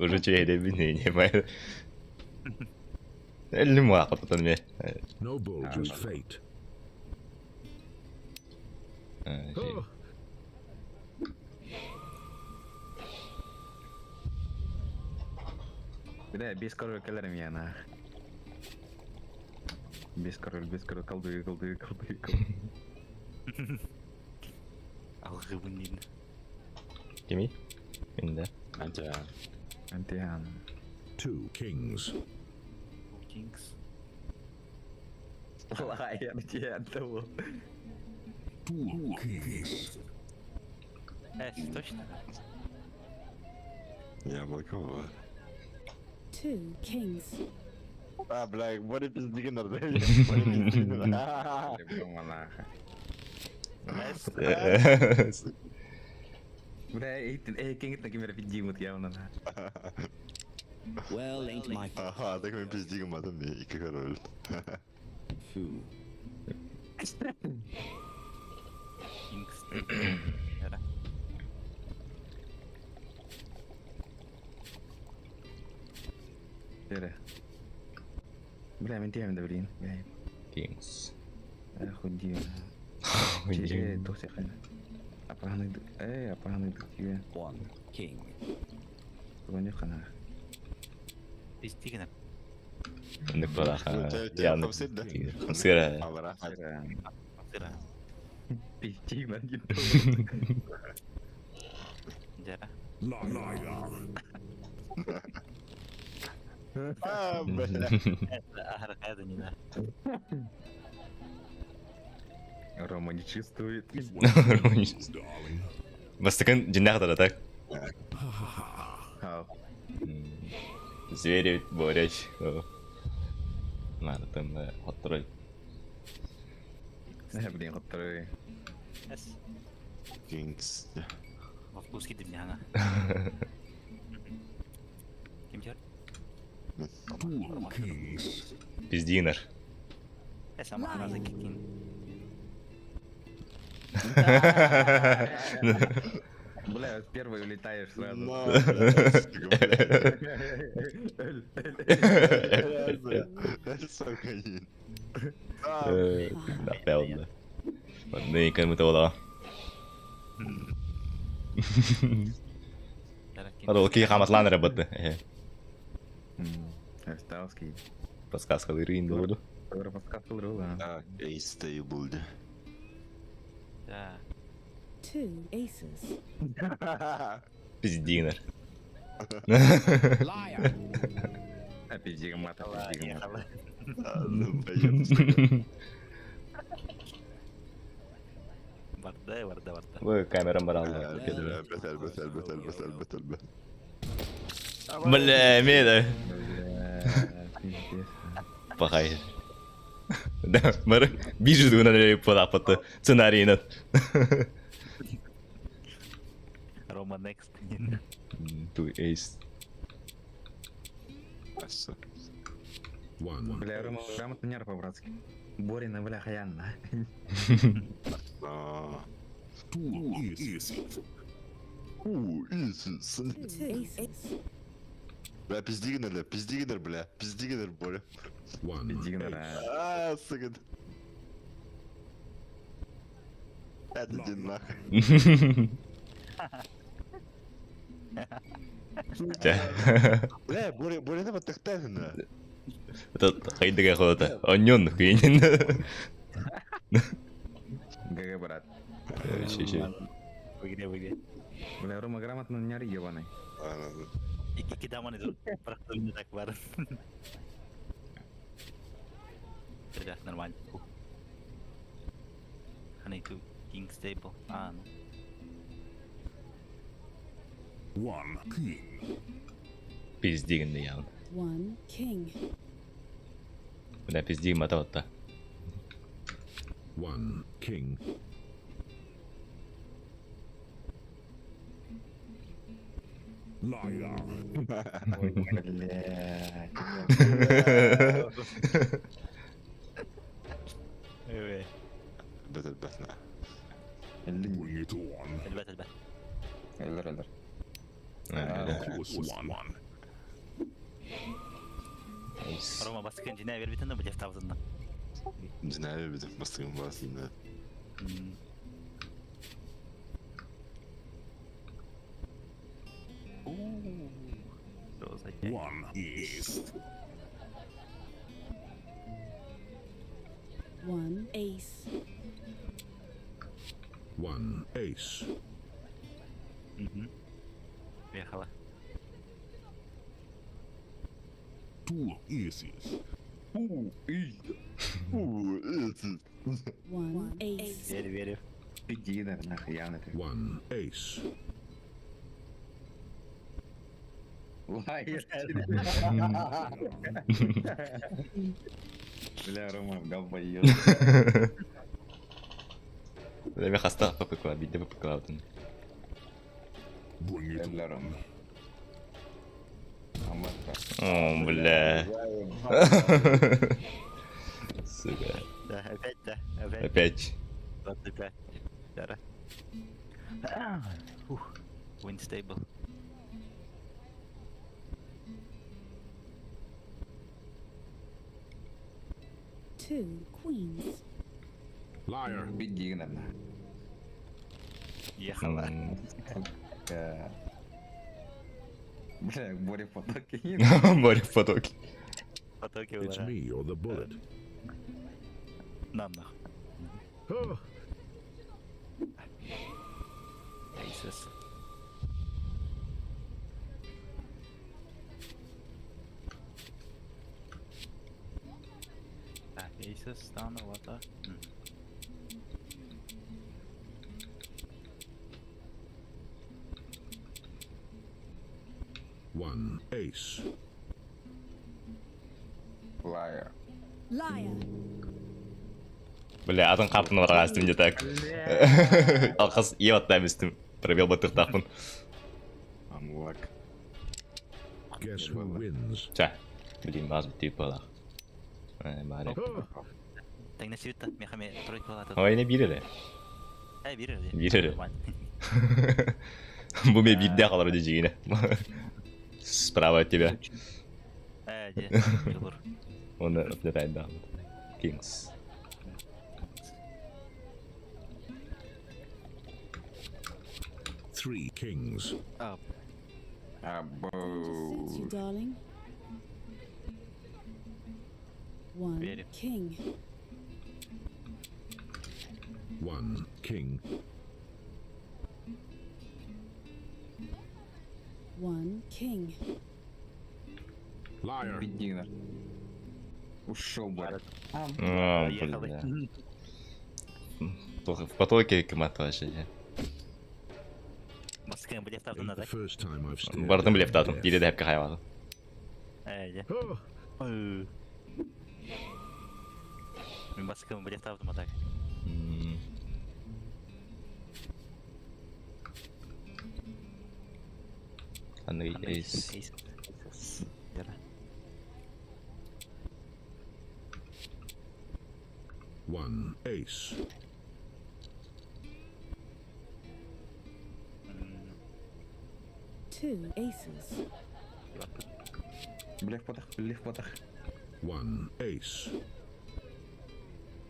Уже чей не не Лима потом мне. No bull, just fate. Oh, Бля, без король калерм я на. Без король, без король, колдую, колдую, колдую, колдую. Алгыбын дейін. Кими? Инде. Антя. Антиан. two kings. Kings. Лай, антиан, того. Two kings. Точно? Яблоко. Two kings. А, бля, Боря пиздигин надо. Боря пиздигин. Монаха. Бля, эй, эй, кинг на кемер пиздимут явно. Well, ain't my Ага, так мы пиздигом, а там и король. foo. Kings. Бля. Бля, мен тием да блин. Бля, Kings. худи. Че, тосе хана. Апаханы, эй, апаханы тие. One king. Гони хана. Пиздигін. Не пора. Я не. Сыра. Сыра. Пиздигин, Жара. Liar. А, бля. Ахаркада не да. Рома не чувствует. Darling. Бастыкын жиннах так? Ау. Звери боряч. Надо там хоттрой. Блин, который. Эс. Kings. Во вкус кидим не она. Ким жар? Two kings. Пиздинер. Эс, ама она закикин. Бля, вот первый улетаешь сразу. На, бля, сука, Напевно. Одни кемитола. Надо ки хаматлан работы. Осталский. Подсказка лырин буду. Подсказка лыру, А, Ace table. Да. Two aces. Пиздинер. Liar. А пиздига мата, пиздига мата. Барда, барда, барда. Вы камера морала. Бетел, бетел, бетел, бетел, бетел, бетел. Бля, меда. Бля, пиздец. Пахай. Да, мар бижу на ней подапаты сценарий Рома next. Two ace. One. Бля, Рома, грамотно нерв по-братски. Борина, бля, хаянна. Two aces. Two aces. Two aces. Бля, пиздигинер, пиздигинер, бля, пиздигинер, Боря. One Пиздигинер, ace. а. А, сука. Это иди нахуй. Чэ. Бля, Боря, Боря, давай тахтайна. Это хайдыга холота. Онньон кыйнин. ГГ, брат. Ши ши. В игре, в игре. Бля, Рома грамотно не ори, ебаный. Икки даманы тут. Просто не так бар. Да, нормально. Ух. Honey two King stable. А, ну. One king. Пиздигин ян. One king. Бля, пиздигин мата отта. One king. Liar. Ой, блядь. Ой, Бля, бля, на. Bring it on. Эльбет, эльбет. Эльдер, эльдер. Plus one. Nice. Рома, баскын жина бербитин да блеф табызында. Не знаю, бля, бастыгым басын, да. Что за день? One ace. One ace. One ace. Мгм. Ехала. Two aces. У, это. One ace. Верю, верю. Пиздигинер, нахуй, явно ты. One ace. Liar. Бля, Рома, долбоёб. Бля, мен хаста попыкла, бидде попыкла отын. Bring it Бля, on. Рома. Аматка. О, бля. Сука. Да, опять, да, опять. Опять. 25. Да. Ух. Win stable. Two queens. Liar. Пиздигинер, нахуй. Ехала. Э, Бля, Боря в потоке. Боря в потоке. Потоки It's ура. me or the bullet. Нам нахуй. Oh, Aces. Так, aces стану, вот так. One ace. Liar. Liar. Бля, атын қапын барға астым де так. Алқас ие атта еместім. Пробел батыр тақпын. Амлак. Guess who wins? Ча. Блин, баз бітіп балақ. Бары. Oh, Так на света, мехами тройка была тут. Ой, не биреле. Эй, биреле. Биреле. Нормально. Бу мен бирде қалар өде жегіне. Справа от тебя. Э, де, Чулур. Оны өтіне да. Kings. Three kings. А, Або. Just suits you, darling. One Верю. king. One king. One king. Liar. Пиздигинер. Ушел, Боря. О, поехали. бля. В потоке кымат вообще. Баскын блеф Ain't табызында the так. first time I've stared. Бардым down блеф татым. death. Бире де хәпке хайвадым. Э, де. Oh, Ой. Мен баскын блеф табызым так. Андрей Эйс. Ace. Aces. Яра. one ace. Two aces. Блеф потах, блеф потах. One ace.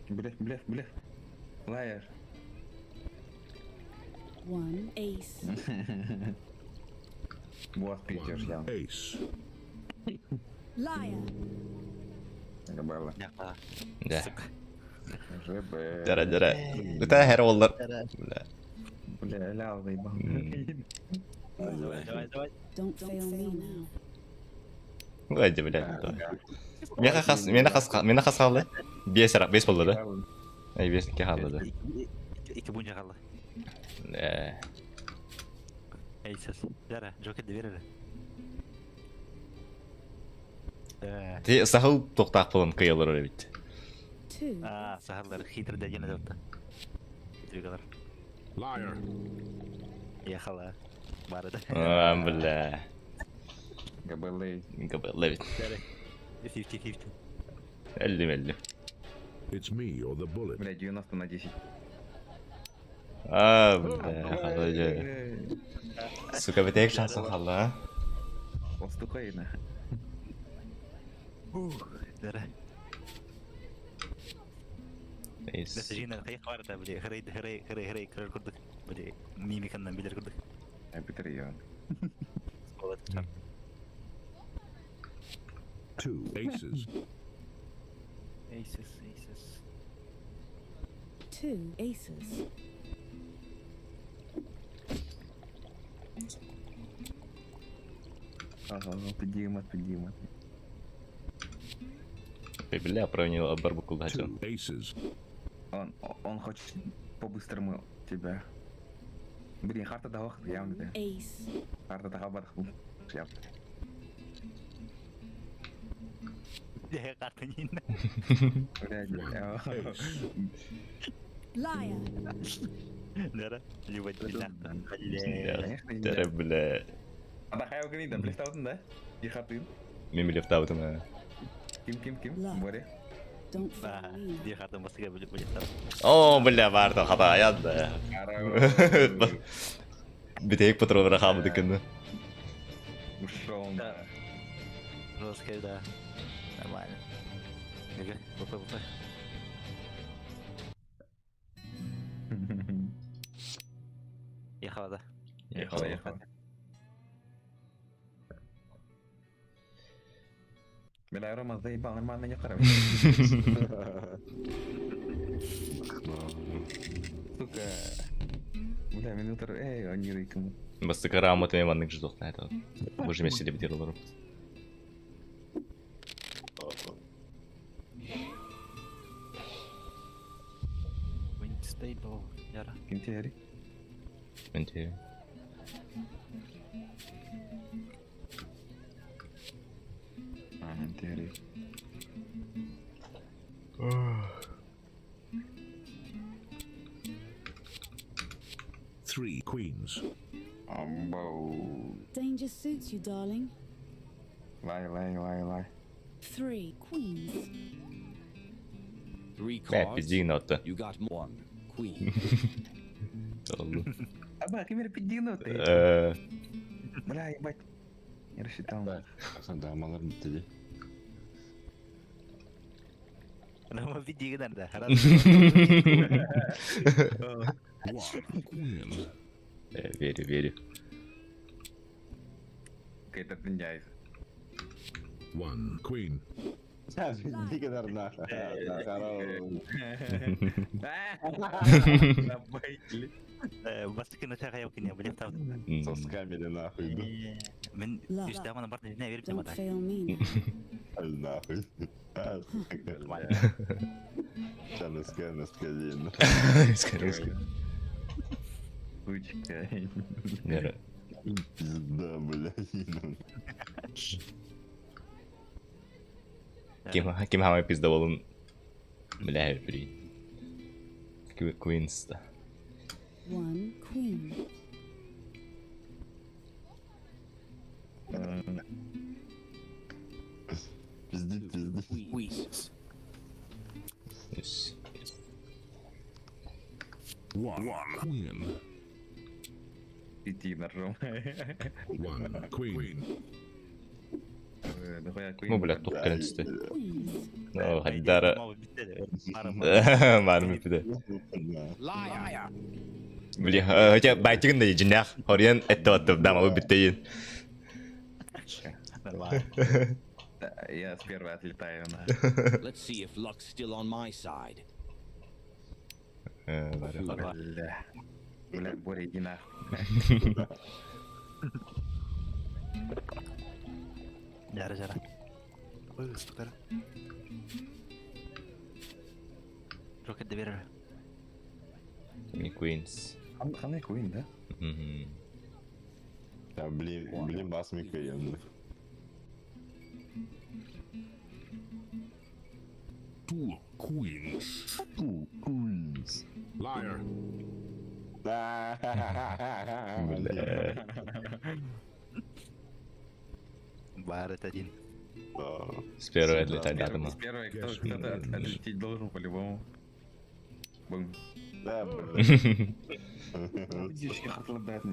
Блеф, блеф, блеф. Liar. One ace. Буас пиздешь, One я. ace. Liar. Габелла. Да. ЖБ. Дара дара. Это хер оллар. Бля. Бля, лял заебал. Давай, давай. Don't fail me now. Ладно, бля. Меха хас, мена хас, мена хас халды. Бес ара, бес болду да. Ай бес ке халды да. Ики бунжа қалды. Э, Эй, сес. Жара, Джокер берер. Э, Ти сахыл тоқтақ болын кыйылыр бит. Two. а, сахарлар хитрый дәдені депті. Хитрый Liar. Ехала. Бары да. А, бля. Габелла. Габелла бит. 50-50. Әллим әллим. It's me or the bullet. Бля, 90 на 10. А, бля, халды. Сука, бит шансын халды, а? Остукайна. Жара. Эйс. Бәс жина қайық бар да, біле, хрей, хрей, хрей, хрей, кірер күрдік. Біле, мимиканнан білер күрдік. Питер Йон. Болады. Two aces. Aces, aces. Two aces. Ага, подима, подима. Бля, пронял барбукул хотел. Two aces. Он хочет по-быстрому тебя. Блин, харта давах, явно. Ace. Харта давах, явно. Карты не. Блядь, One ace. Liar. Жара, либо Конечно, Дара, бля. А да хайо грин, да, блефтаутын, да? И хартын. Мен билефтаутым, а. Ким, ким, ким? Лав. Боря. Don't fail me now. Ди картын басыга біле біле. О, бля, бар хата янды. Битек патронара хамды күнді. Ушел, да. Жестко, да. Нормально. Неге, ВП, ВП. Ехала, да. Ехала, ехала. Бля, Рома заебал, нормально не хорошо. Сука. Бля, минуту, эй, они рыкому. Бастыка рамы мен маннык ждох на это. Боже, мен селеп дерлер. Winstable, яра. Ким теперь? Менте. А, теперь. Three queens. Амбау. Danger suits you, darling. Лай, лай, лай, лай. Three queens. Three Бә, cards. пиздигин отты. You got one queen. Аба, кем пидину ты? Э, Бля, ебать. Не рассчитал. Дамалар бітті Рома видигин да. One queen. э, Верю, верю. Какая-то пиндяйс. One queen. Забайтили. Бастыкы на чага явкин, я біле таб. Соскамили нахуй, да? Мен Лав. үш даманы бар не беріп Don't темада. fail me now. Нахуй. Сейчас носка, носка, Скорее, скорее. Сучка. Нера. Пизда, блядь. Ким ким хамай пизда болун. Бля, при. Queens. да. One queen. Пиздит, пиздит. Queens. Yes. One queen. Иди ножом. One queen. Ну, бля, тух кэлэн түсте. Queens. Ну, хайдара. Бар мүппүдэ. Liar. Бля, хотя байтигин да жинах. Хориан этте оттып дамалы бүттейин. Нормально. Я с первой отлетаю на. Let's see if luck's still on my side. Бля. Бля, Боря, иди нахуй. Жара, жара. Ой, сука. Рокет доверие. Ми Queens. Ханай Куин, да? Мгм. Да, блин, блин, бас микроен. Two queens. Two queens. Liar. Бля. Бар это один. С первой отлетать Первый, датума. с первой Guess кто-то who wins? отлететь должен по-любому. Бум. Да, блин. Видишь, я хотел дать.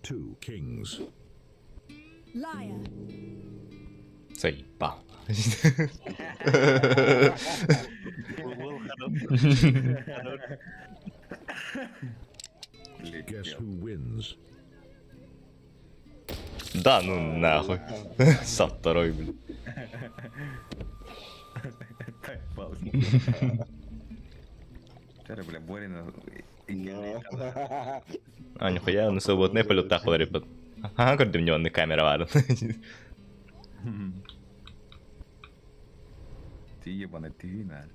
Two kings. Liar. Заебал. Guess who wins? Да, ну нахуй. Со второй, блин. Так, пауза. Вчера, бля, Борина... А, нихуя, на свободный полет так ребят. Ага, көрдүм не камера бар. Ты ебаный, ты на.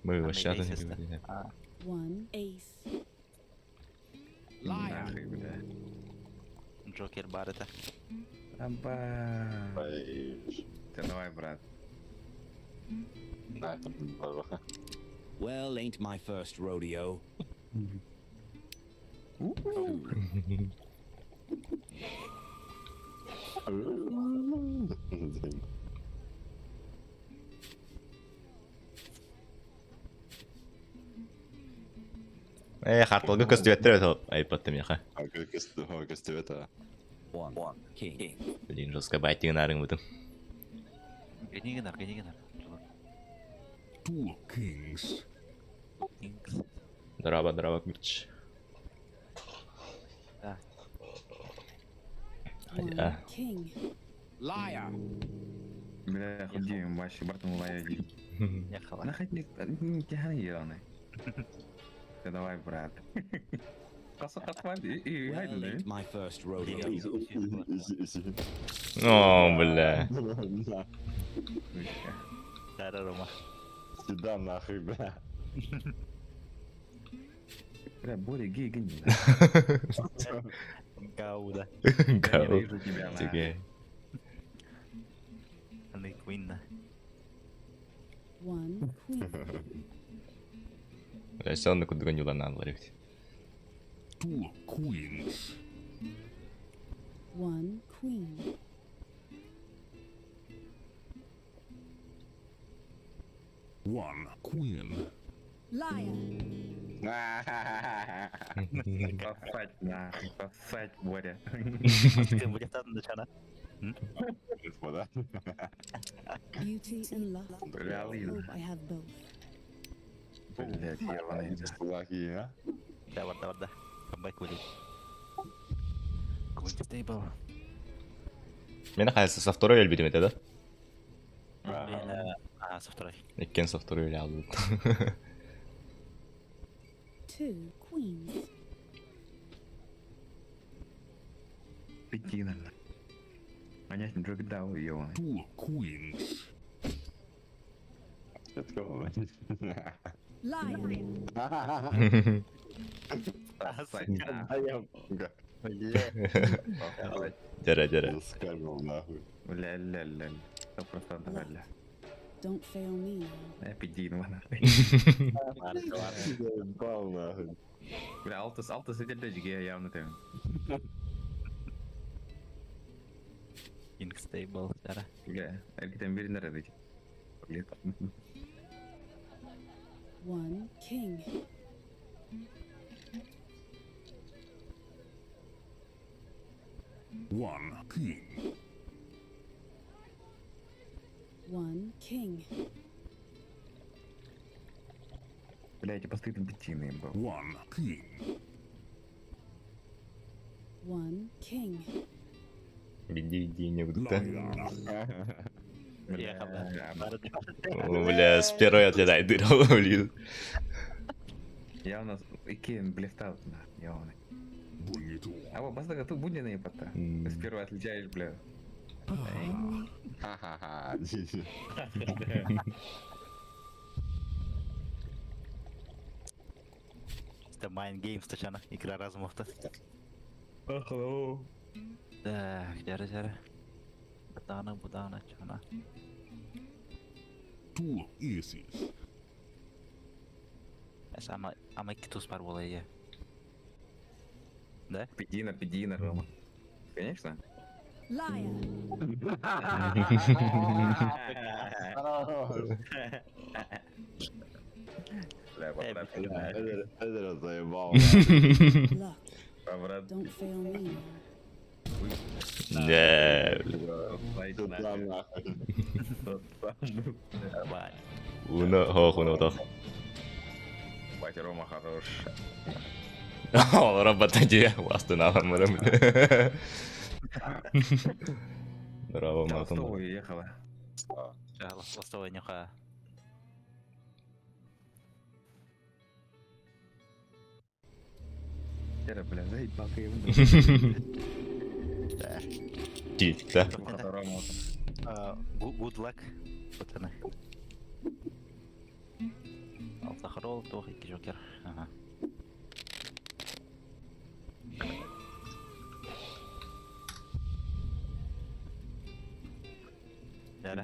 Мы вообще ace это. One ace. Liar. Нахуй, бля. Джокер бар это. Аба. Ты давай, брат. Well, ain't my first rodeo. Хартылга көстүбэттер өтө айпаттым яха. А көстүбэт One. King. Блин, жестко байтигин арың бутым. Гени генар, гени генар. Two kings. Kings. Драба, драба, бич. Да. One Yeah. king. Liar. Бля, худи, вообще, братан, лая. Я хала. Нахуй не не тяни ебаный. Ты давай, брат. Well, ain't my first rodeo. О, бля. Жара, Рома. Сюда нахуй, бля. Бля, Боря, гей, гни. Гауда. Гау. Ненавижу тебя, нахуй. Тебе. Аны Куинна. One queen. Бля, все равно куда гонюла надо ловить. Two queens. One queen. One queen. Liar. Сосать, нахуй, сосать, Боря. Кем будет там начала? Господа. Beauty and luck. Бля, Hope Лиза. I have both. Блядь, ебаный. Лаки, а? Да, варда, варда. Камбэк будет. Queen stable. Мен хайсы со второй өлбүтүм это, да? А, со второй. Иккен со второй өлө алды. Two queens. Иди, нахуй. Понятно, Джок дал, ебаный. Two queens. Let's go. Liar. Сосать, нахуй. Бля. Сосать. Жара, жара. Скамил нахуй. Бля, ля, ля. 100% бля. Don't fail me now. Пидин мана. Заебал нахуй. Бля, алтыс, алтыс этелде жиге явно тем. King stable, жара. Бля, эргитен биринер эдик. Бля. One king. One king. One king. Бля, эти посты там пятины был. One king. One king. Иди, иди, не буду. да. Liar. Бля, О, Бля, с первой отлетай дырал, блин. Я у нас икин блефтал, на, явно. Bring it on. А вот баста тут будет на ипота. М. С первой отличаешь, бля. Ха-ха-ха. Это Mind Games, точно, игра разумов-то. Hello. Так, жара, жара. Будана, будана, чана. Two aces. Ама, ама китус бар буолла Да? Пидина, пидина, Рома. Конечно. Liar. Бля, брат, Это заебал. Luck. брат. Don't fail me now. Не, Туда нахуй. Давай. Уно, хох, уно, тох. Батя Рома хорош. О, работа тебе, восстанавливаем. Браво, Толстого Матон. уехала. Ластовая нюха. Тера, бля, заебал ты его. Ти, да. Рома. Good luck. Пацаны. Алтахрол, тох, и Джокер. Ага. Жара.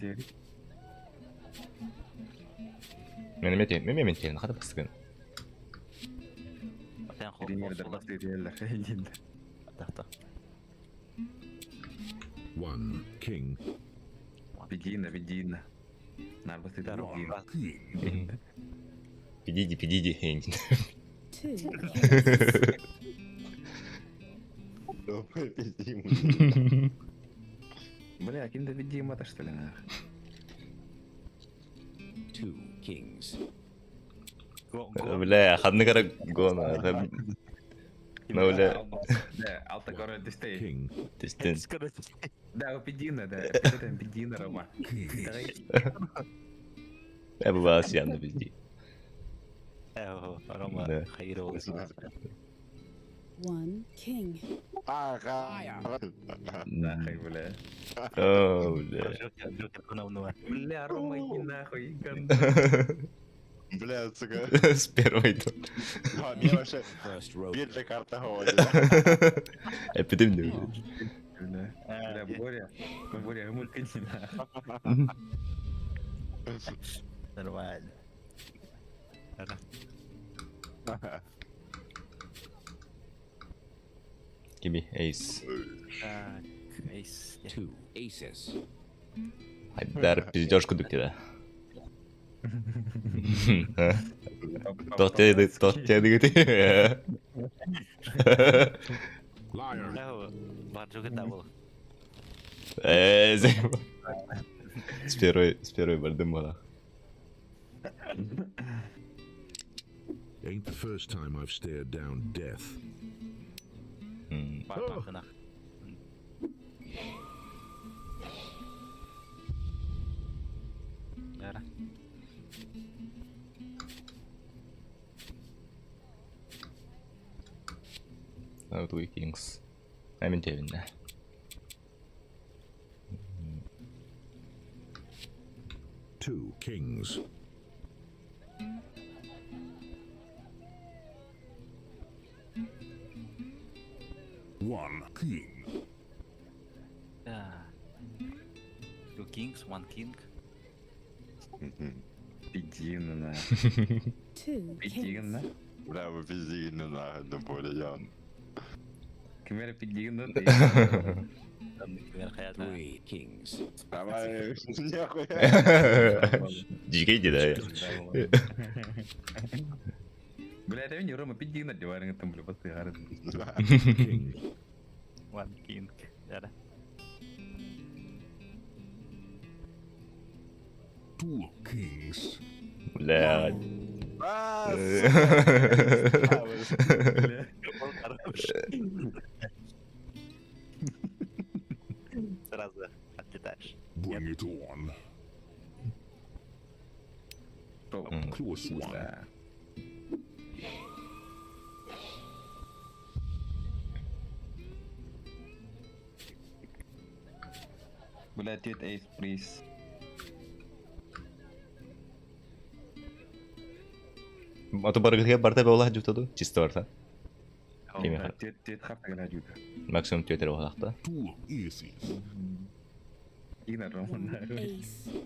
Мен мен мен мен мен хата бастыгын. Сен хол. Пример басты реально. Тахта. One king. Пидина, пидина. Нар басты пидина. One king. Пидиди, пидиди. Two kings. Давай пиздим. Бля, кем-то пидима это что ли нах? Two kings. Бля, хадны кара гона. Ну, бля, Да, алта король ты King. тестен. Да, пидина, да. Это пидина, Рома. Я бывало сиянно пизди. Рома, Да. Хаирова. One king. Ага. Нахуй, бля. О, бля. Джокер, Джокер, уно, уно. Бля, Рома, иди нахуй. Бля, сука. С первой тут. А, мне вообще First row. биржа карта говорит. Эпидемия. Бля, бля, Боря. Боря, мыкни нахуй. Нормально. Give ace. Так, эйс. Two aces. Айдар пиздежку дык тебя. Тот тебе, тот тебе дык. Liar. Бар Джокер табыл. Э, заебал. С первой бардым была. Ain't the first time I've stared down death. Бар бардынах. Жара. Oh, two kings. I'm in Devin. Two kings. One king. Да. Two kings, one king. Пиздигин на. Two Пиздигин на. kings. Бля, вы пиздигин нахуй, да более я. Кимер пиздигин на. Например, хаята. Three kings. Давай, нихуя. Дикий иди, да. Бля, это не Рома пиздигин на диване там, бля, вот ты гары. King. One king. Да. Two kings. Бля. А, Он хорош. Сразу отлетаешь. Bring it on. Close one. Да. Бля, тет эйс, плиз. А то баргы барта была жутаду. Чисто барта. Кими Тет, тет хапта гала жута. Максимум тетер болакта. Two aces. Игнор, Рома, One нахуй. ace.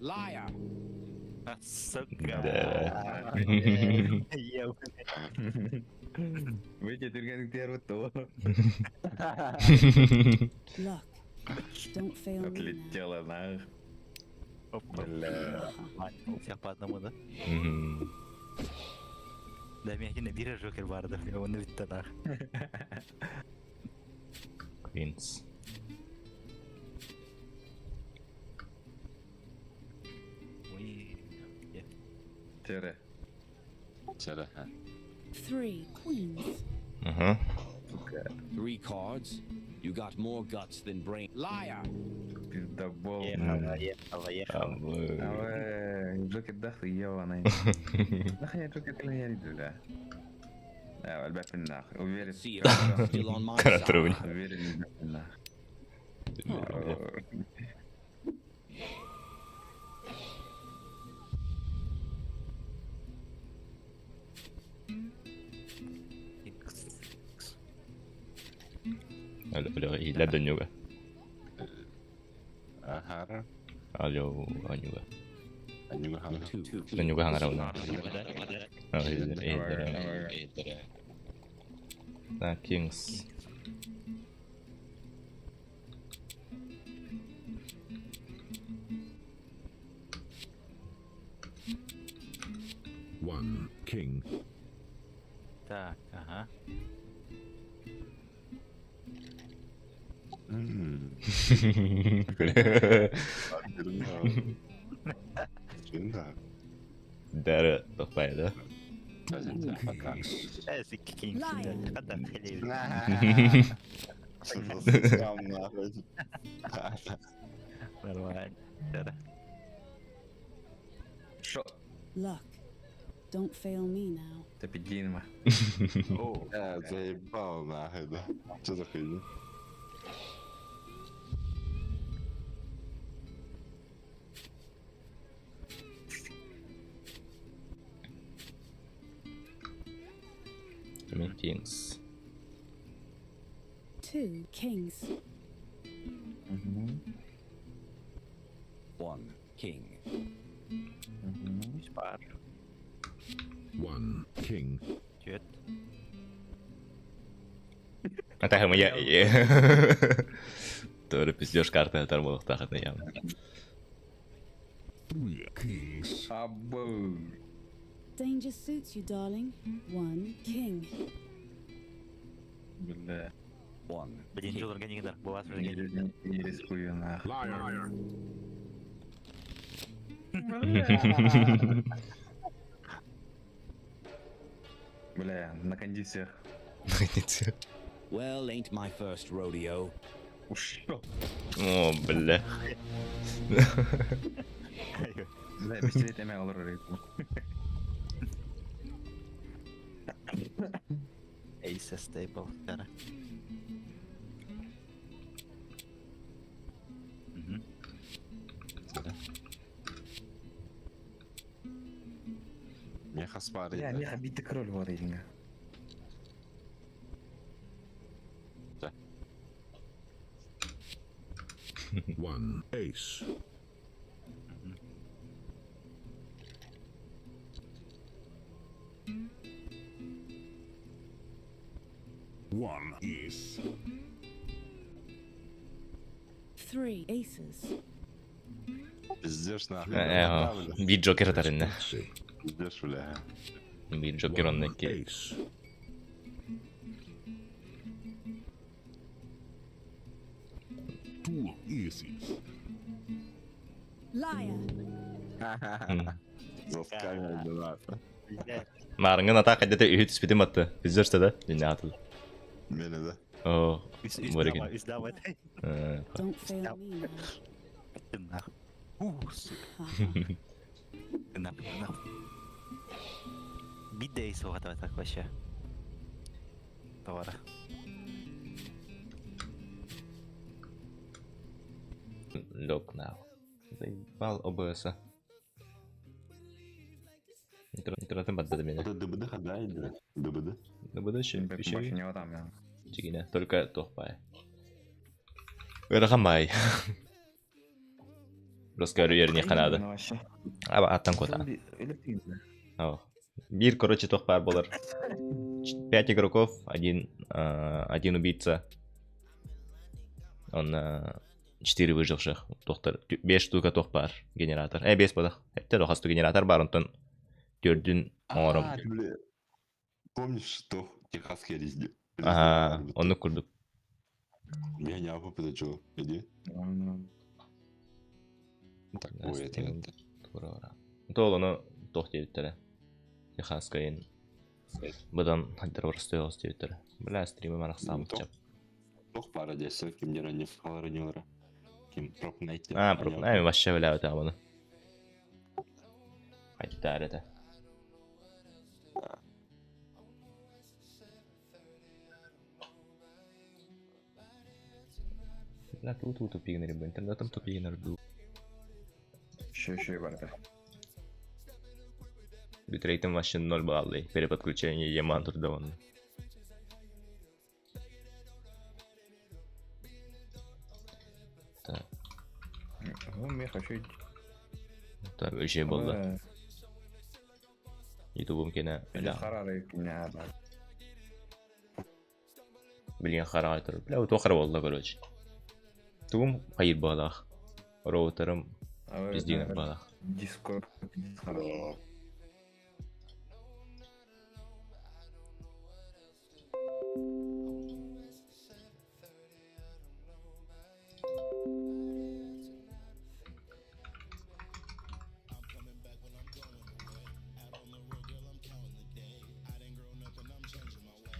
Liar. А, сука. Да. Ел. Выйди, түргенік тер бітті ғой. Luck. Don't fail me now. Отлетела нах. Опа. Бля. Всех по одному, да? Мгм. Да, меня один бира Джокер барды, он ведь нах. Queens. Ой. Тере. Чара. Three queens. Мгм. Сука. Three cards. You got more guts than brain. Liar. Пиздобол. Ехала, ехала, ехала. А, вы- Давай, Джокер дах ебаный. Нахуй я Джокер не иду, да. Да, альберт нахуй. Уверен. See if luck's still on my Каратровни. side. Уверен, нахуй. Икс. Икс. Алло, алло, иля донюга. Ахара. Алло, анюга. Анюга хана. Two Донюга ханарауна. kings. Да, Kings. One king. Так, ага. Дәрі тоқпайды, да? Two kings. Э, Кингс, Liar. да, хлеб. Нормально. Да. Шо? Luck. Don't fail me now. Ты пиздин, О, Заебал нахуй, да. Что за хуйня? Three Kings. Two kings. One king. Пар. One king. Чет. А так я... Тоже пиздешь карты, тормозах, я. Three kings. Абу. Danger suits you, darling. One king. Бля. One Блин, king. Джо, гони, да, была уже Не, гони. не, не рискую нахуй. Liar. Бля, на кондициях. Well, ain't my first rodeo. Ушел. О, бля. Бля, пистолет эме алыр рейку. Ace stable, да. Мгм. Меха спары. Бля, меха битый кроль вот этим. One ace. One ace. Three aces. Пиздешь нахуй. Э, биир Джокер атарынна. Gutsy. Пиздешь, бля. Биир Джокер One онно икки. ace. Two aces. Liar. Заскамил, да. Маарыҥҥын атаах хайдата үһү түспүтүм атты. Пиздешь да? Динне атыл. Мені да. О, Үс үс Барыгын. дама, үс дама. Don't fail me now. Нахуй. У, сука. Нахуй, нахуй. Бидей суға так вообще. Товара. Look now. Заебал ОБС. Интернетым баддады мени. Это ДБД хада или? ДБД? ДБД еще Больше не там, я. Чигине, только тохпай. Ырахан бай. Просто еріне қанады. Вообще. Аба аттан кота. Бир, короче, тохпар болар. Пять игроков, один, один убийца. Он четыре выживших. Доктор, беш штука тохпар генератор. Бес бодах. Это дохасту генератор бар, онтон төрдүн оңором. Бля. Помнишь, что техасская резня? Ага, онну курдук. Я не апа подачу. Иди. Такое это. Тоолону тох диэбиттэрэ. Техасскайын быдан хаддар барыстыйоҕус диэбиттэрэ. Бля, стримы марахсаабытча. Тох пара десять, ким дера не вхалары не лара. Ким проп найти. А, проп, ай, вообще бля это Хайттаар это. Бля, тут тут тупигнери бу, интернетом тупигнер ду. Еще, еще барда. Битрейтом вообще 0 баллы. Переподключение Яман трудован. Так. Ну, я хочу идти. Так, еще болды. Ютубым кене. Бля. Харары кине. Билген харай тур. Бля, вот хара болды, короче. Тугум хайыр балах. Роутерым пиздин балах. Дискорд. Алло.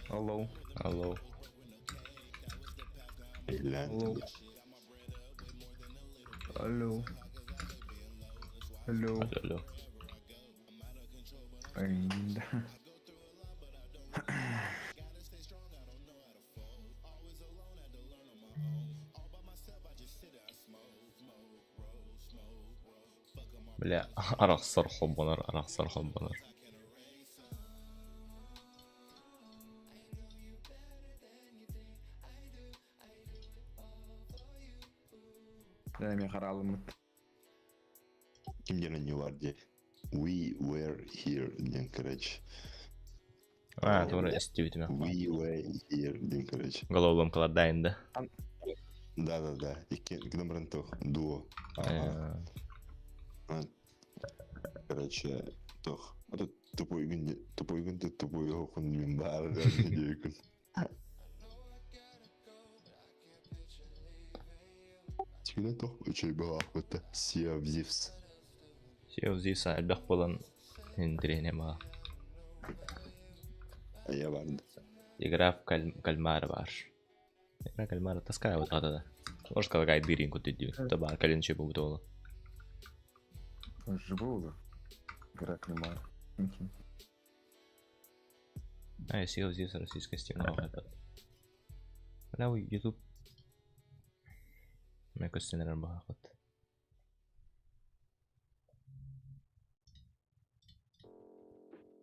Алло. Алло. Алло. Алло. Алло. Ай, да. Бля, арахсар хоббонар, арахсар хоббонар. Да, мен қаралым. Ким дера не варди. We were here, ден, короче. А, тура эстибитиме. We were here, ден, короче. Головоломкалар дайында. Да-да-да. Икки гнамрантох. Дуо. Ага. Короче, тох. Это тупой күн, тупой күн, тупой окун мен бары күн. Тигіне тох үчей была охота. Sea of Thieves. Sea of Thieves элбэх болан интирене ма. Я барды. Игра в кальмара бар. Игра кальмара таская вот да. Может, когда дырин кутить дию. Та бар калин чей побутола. Уже было. Игра кальмара. А, Sea of Thieves российская Steam этот. Бля, YouTube. Мен көстенер бахат.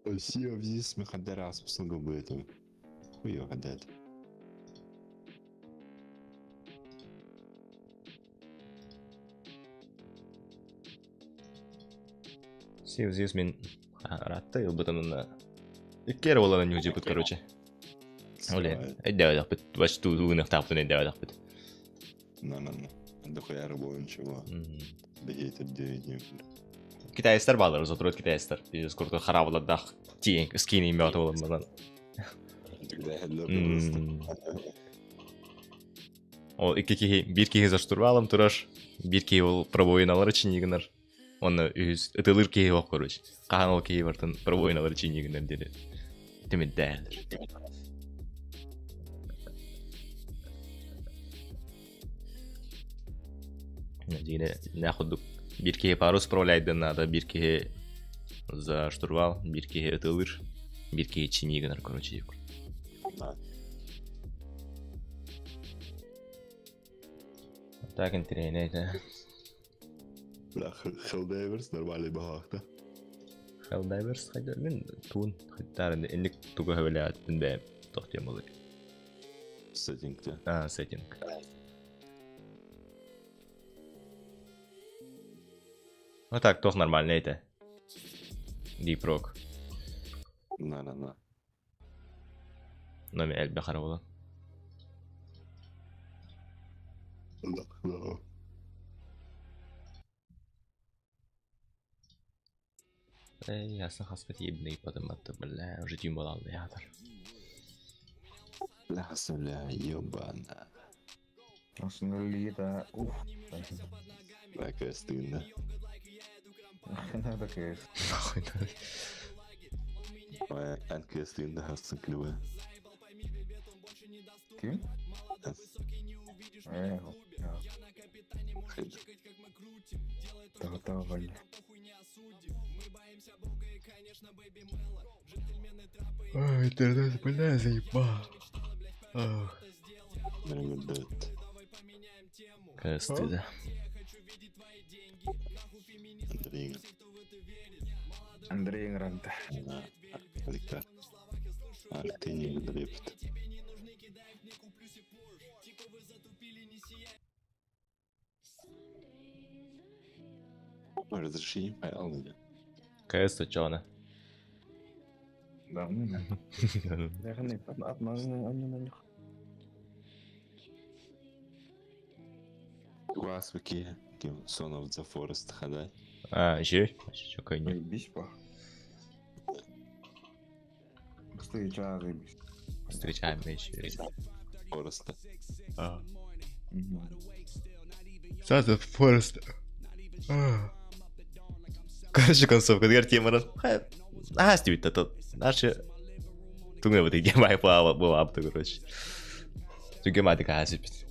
Sea of Thieves мехадер аспсынғы бөтім. Хуй хадет. Sea of Thieves мен ратта ылбытымына. Иккер болан не удипут, короче. Оле, өйдөөдөхпүт. Баш туугунуохтаахпын өйдөөдөхпүт. На-на-на. Дохуяра буолан чего. Бэһиэтир диэни. Китайстар баалар, зотурут китайстар. Пиздец курдук хараабылардаах тиэҥ скини мөтө болон Ол икки киһи, биир киһи за штурвалом турар, биир киһи ол пробоиналары чиньигинер. Онно үһүс ытылыр киһи ох короче. Хаһан ол киһи бартын пробоиналары чиньигинер диэри түмүддээлэр. Дьиҥэ нэ курдук биир киһи парус управляйдыан наада, биир киһи за штурвал, биир киһи ытылыр, биир киһи чинии гынар, короче. Так интэриэһинэй этэ. Бля, Helldivers нормальный баһаахта. Helldivers хайда мин туун хаттаар инник тугу хөбөлөөттүн бэйэм тох диэн буолуй. Сеттинг те. А, сеттинг. Ну так, тох нормальный этэ. Deep Rock. На-на-на. Номер элбэх ара буолан. Эй, ясно хаска тиийбин ыйыппатым батты, бля, уже түүн буолан ятар. Бля, бля, ебана. Основной уф. Такая стыдно. Надо КС. Эн стыдно хассын клюве. Ким? Эх, Давай. Ой, интернет, бля, заебал. Какая стыда. Андрей. Андрей Гранта. Артыни дрепт. Разреши файл. КС чона. Да, ну. Вас вики Son of the Forest хадай. А, еще? Еще кайни. Заебись, па. Встреча, заебись. Встречаем еще. Forest. А. Sons of Forest. Короче, концовка, дигэр темаран. Аа, стибит то. Наши туҥа бут гемай буолаабыта, короче. Түгемадык аасипит.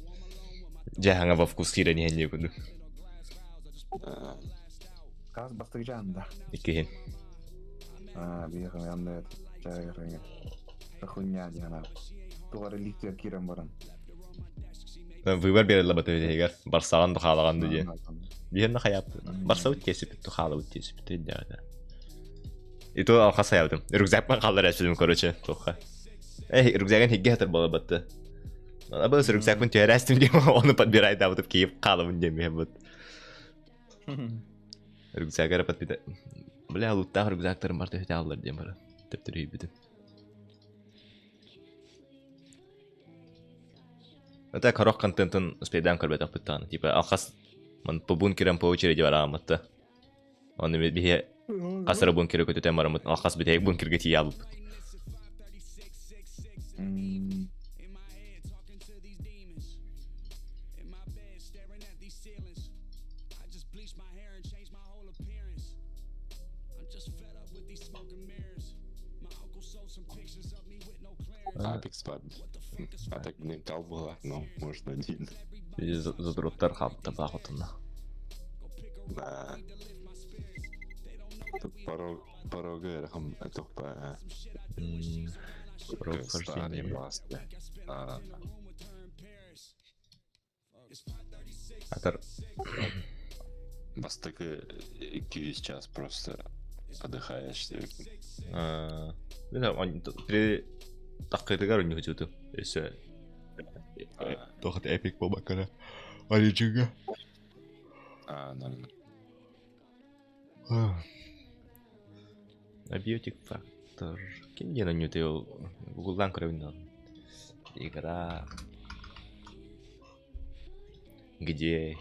Дьэ, во вкус киирэн иһэн курдук. Каз бастыгжан да. Иккиһин. А, биир янда чайрыңы. Хуйня дияна. Тугары ликтер кирен баран. Выбор берелле бата үтегер. Барсаҕан да хаалаҕан да диэн. Биһэн хаяб. Барсабыт тиэсипит, хаалабыт тиэсипит да. И то алхас хаябытым. Рюкзакпан халлар әсүдүм, короче, тоха. Эй, рюкзагын хигге хатыр бола батты. Ана рюкзакпын түһәрәстим диэн, оны подбирай дабытып киіп хаалабын диэн миһэн бут. Рюкзагара подбита. Бля, луттаах рюкзактарым бар төһөтө аллар диэн бара. Төптөр үйбүтүм. Это корох контентын успейдан көрбөтөх бүттааны. Типа алхас ман по бункерам по очереди бараамытта. Оны бихе касыра бункеры көтөтөн барамыт. Алхас битек бункерге тие алып. Apex бар. А так, блин, кал была, но можно один. Задроптар хапта бахотунна. Да. Порог, порога рахам тохпа. Порог вхождения. А, Атар Бастакы 2 час просто отдыхаешь. Мен он при таккытыгар не хочу. Өсө. Тохот эпик болбакара. Оригинга. А, нормально. Абиотик фактор. Ким ден оню те ол Гуглдан көрөбүн. Игра. Где?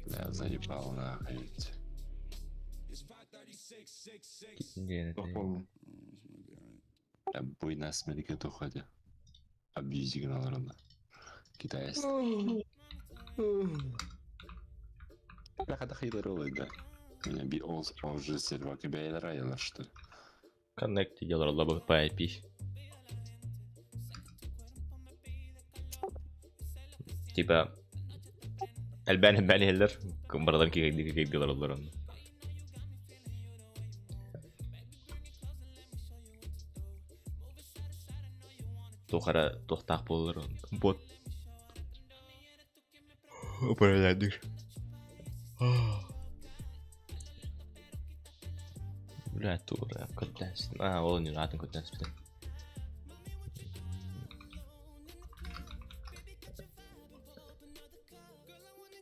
Бля, заебал нахуй. Где Туох это? буоллун? Бля, буйна смерке тухати. Абьюзик наверное. Китайец. Бля, хата хейлер да. Меня би ол уже сервак бәйлер что ли. Connect делал лабы по IP. Типа Элбән элбән хеллер, барадан кигәйди кигәйдиләр олар аны. Тухара тухтах булыр он. Бот. Управляйдыр. Бля, тура, көттәнсин. А, ол не атын көттәнсин.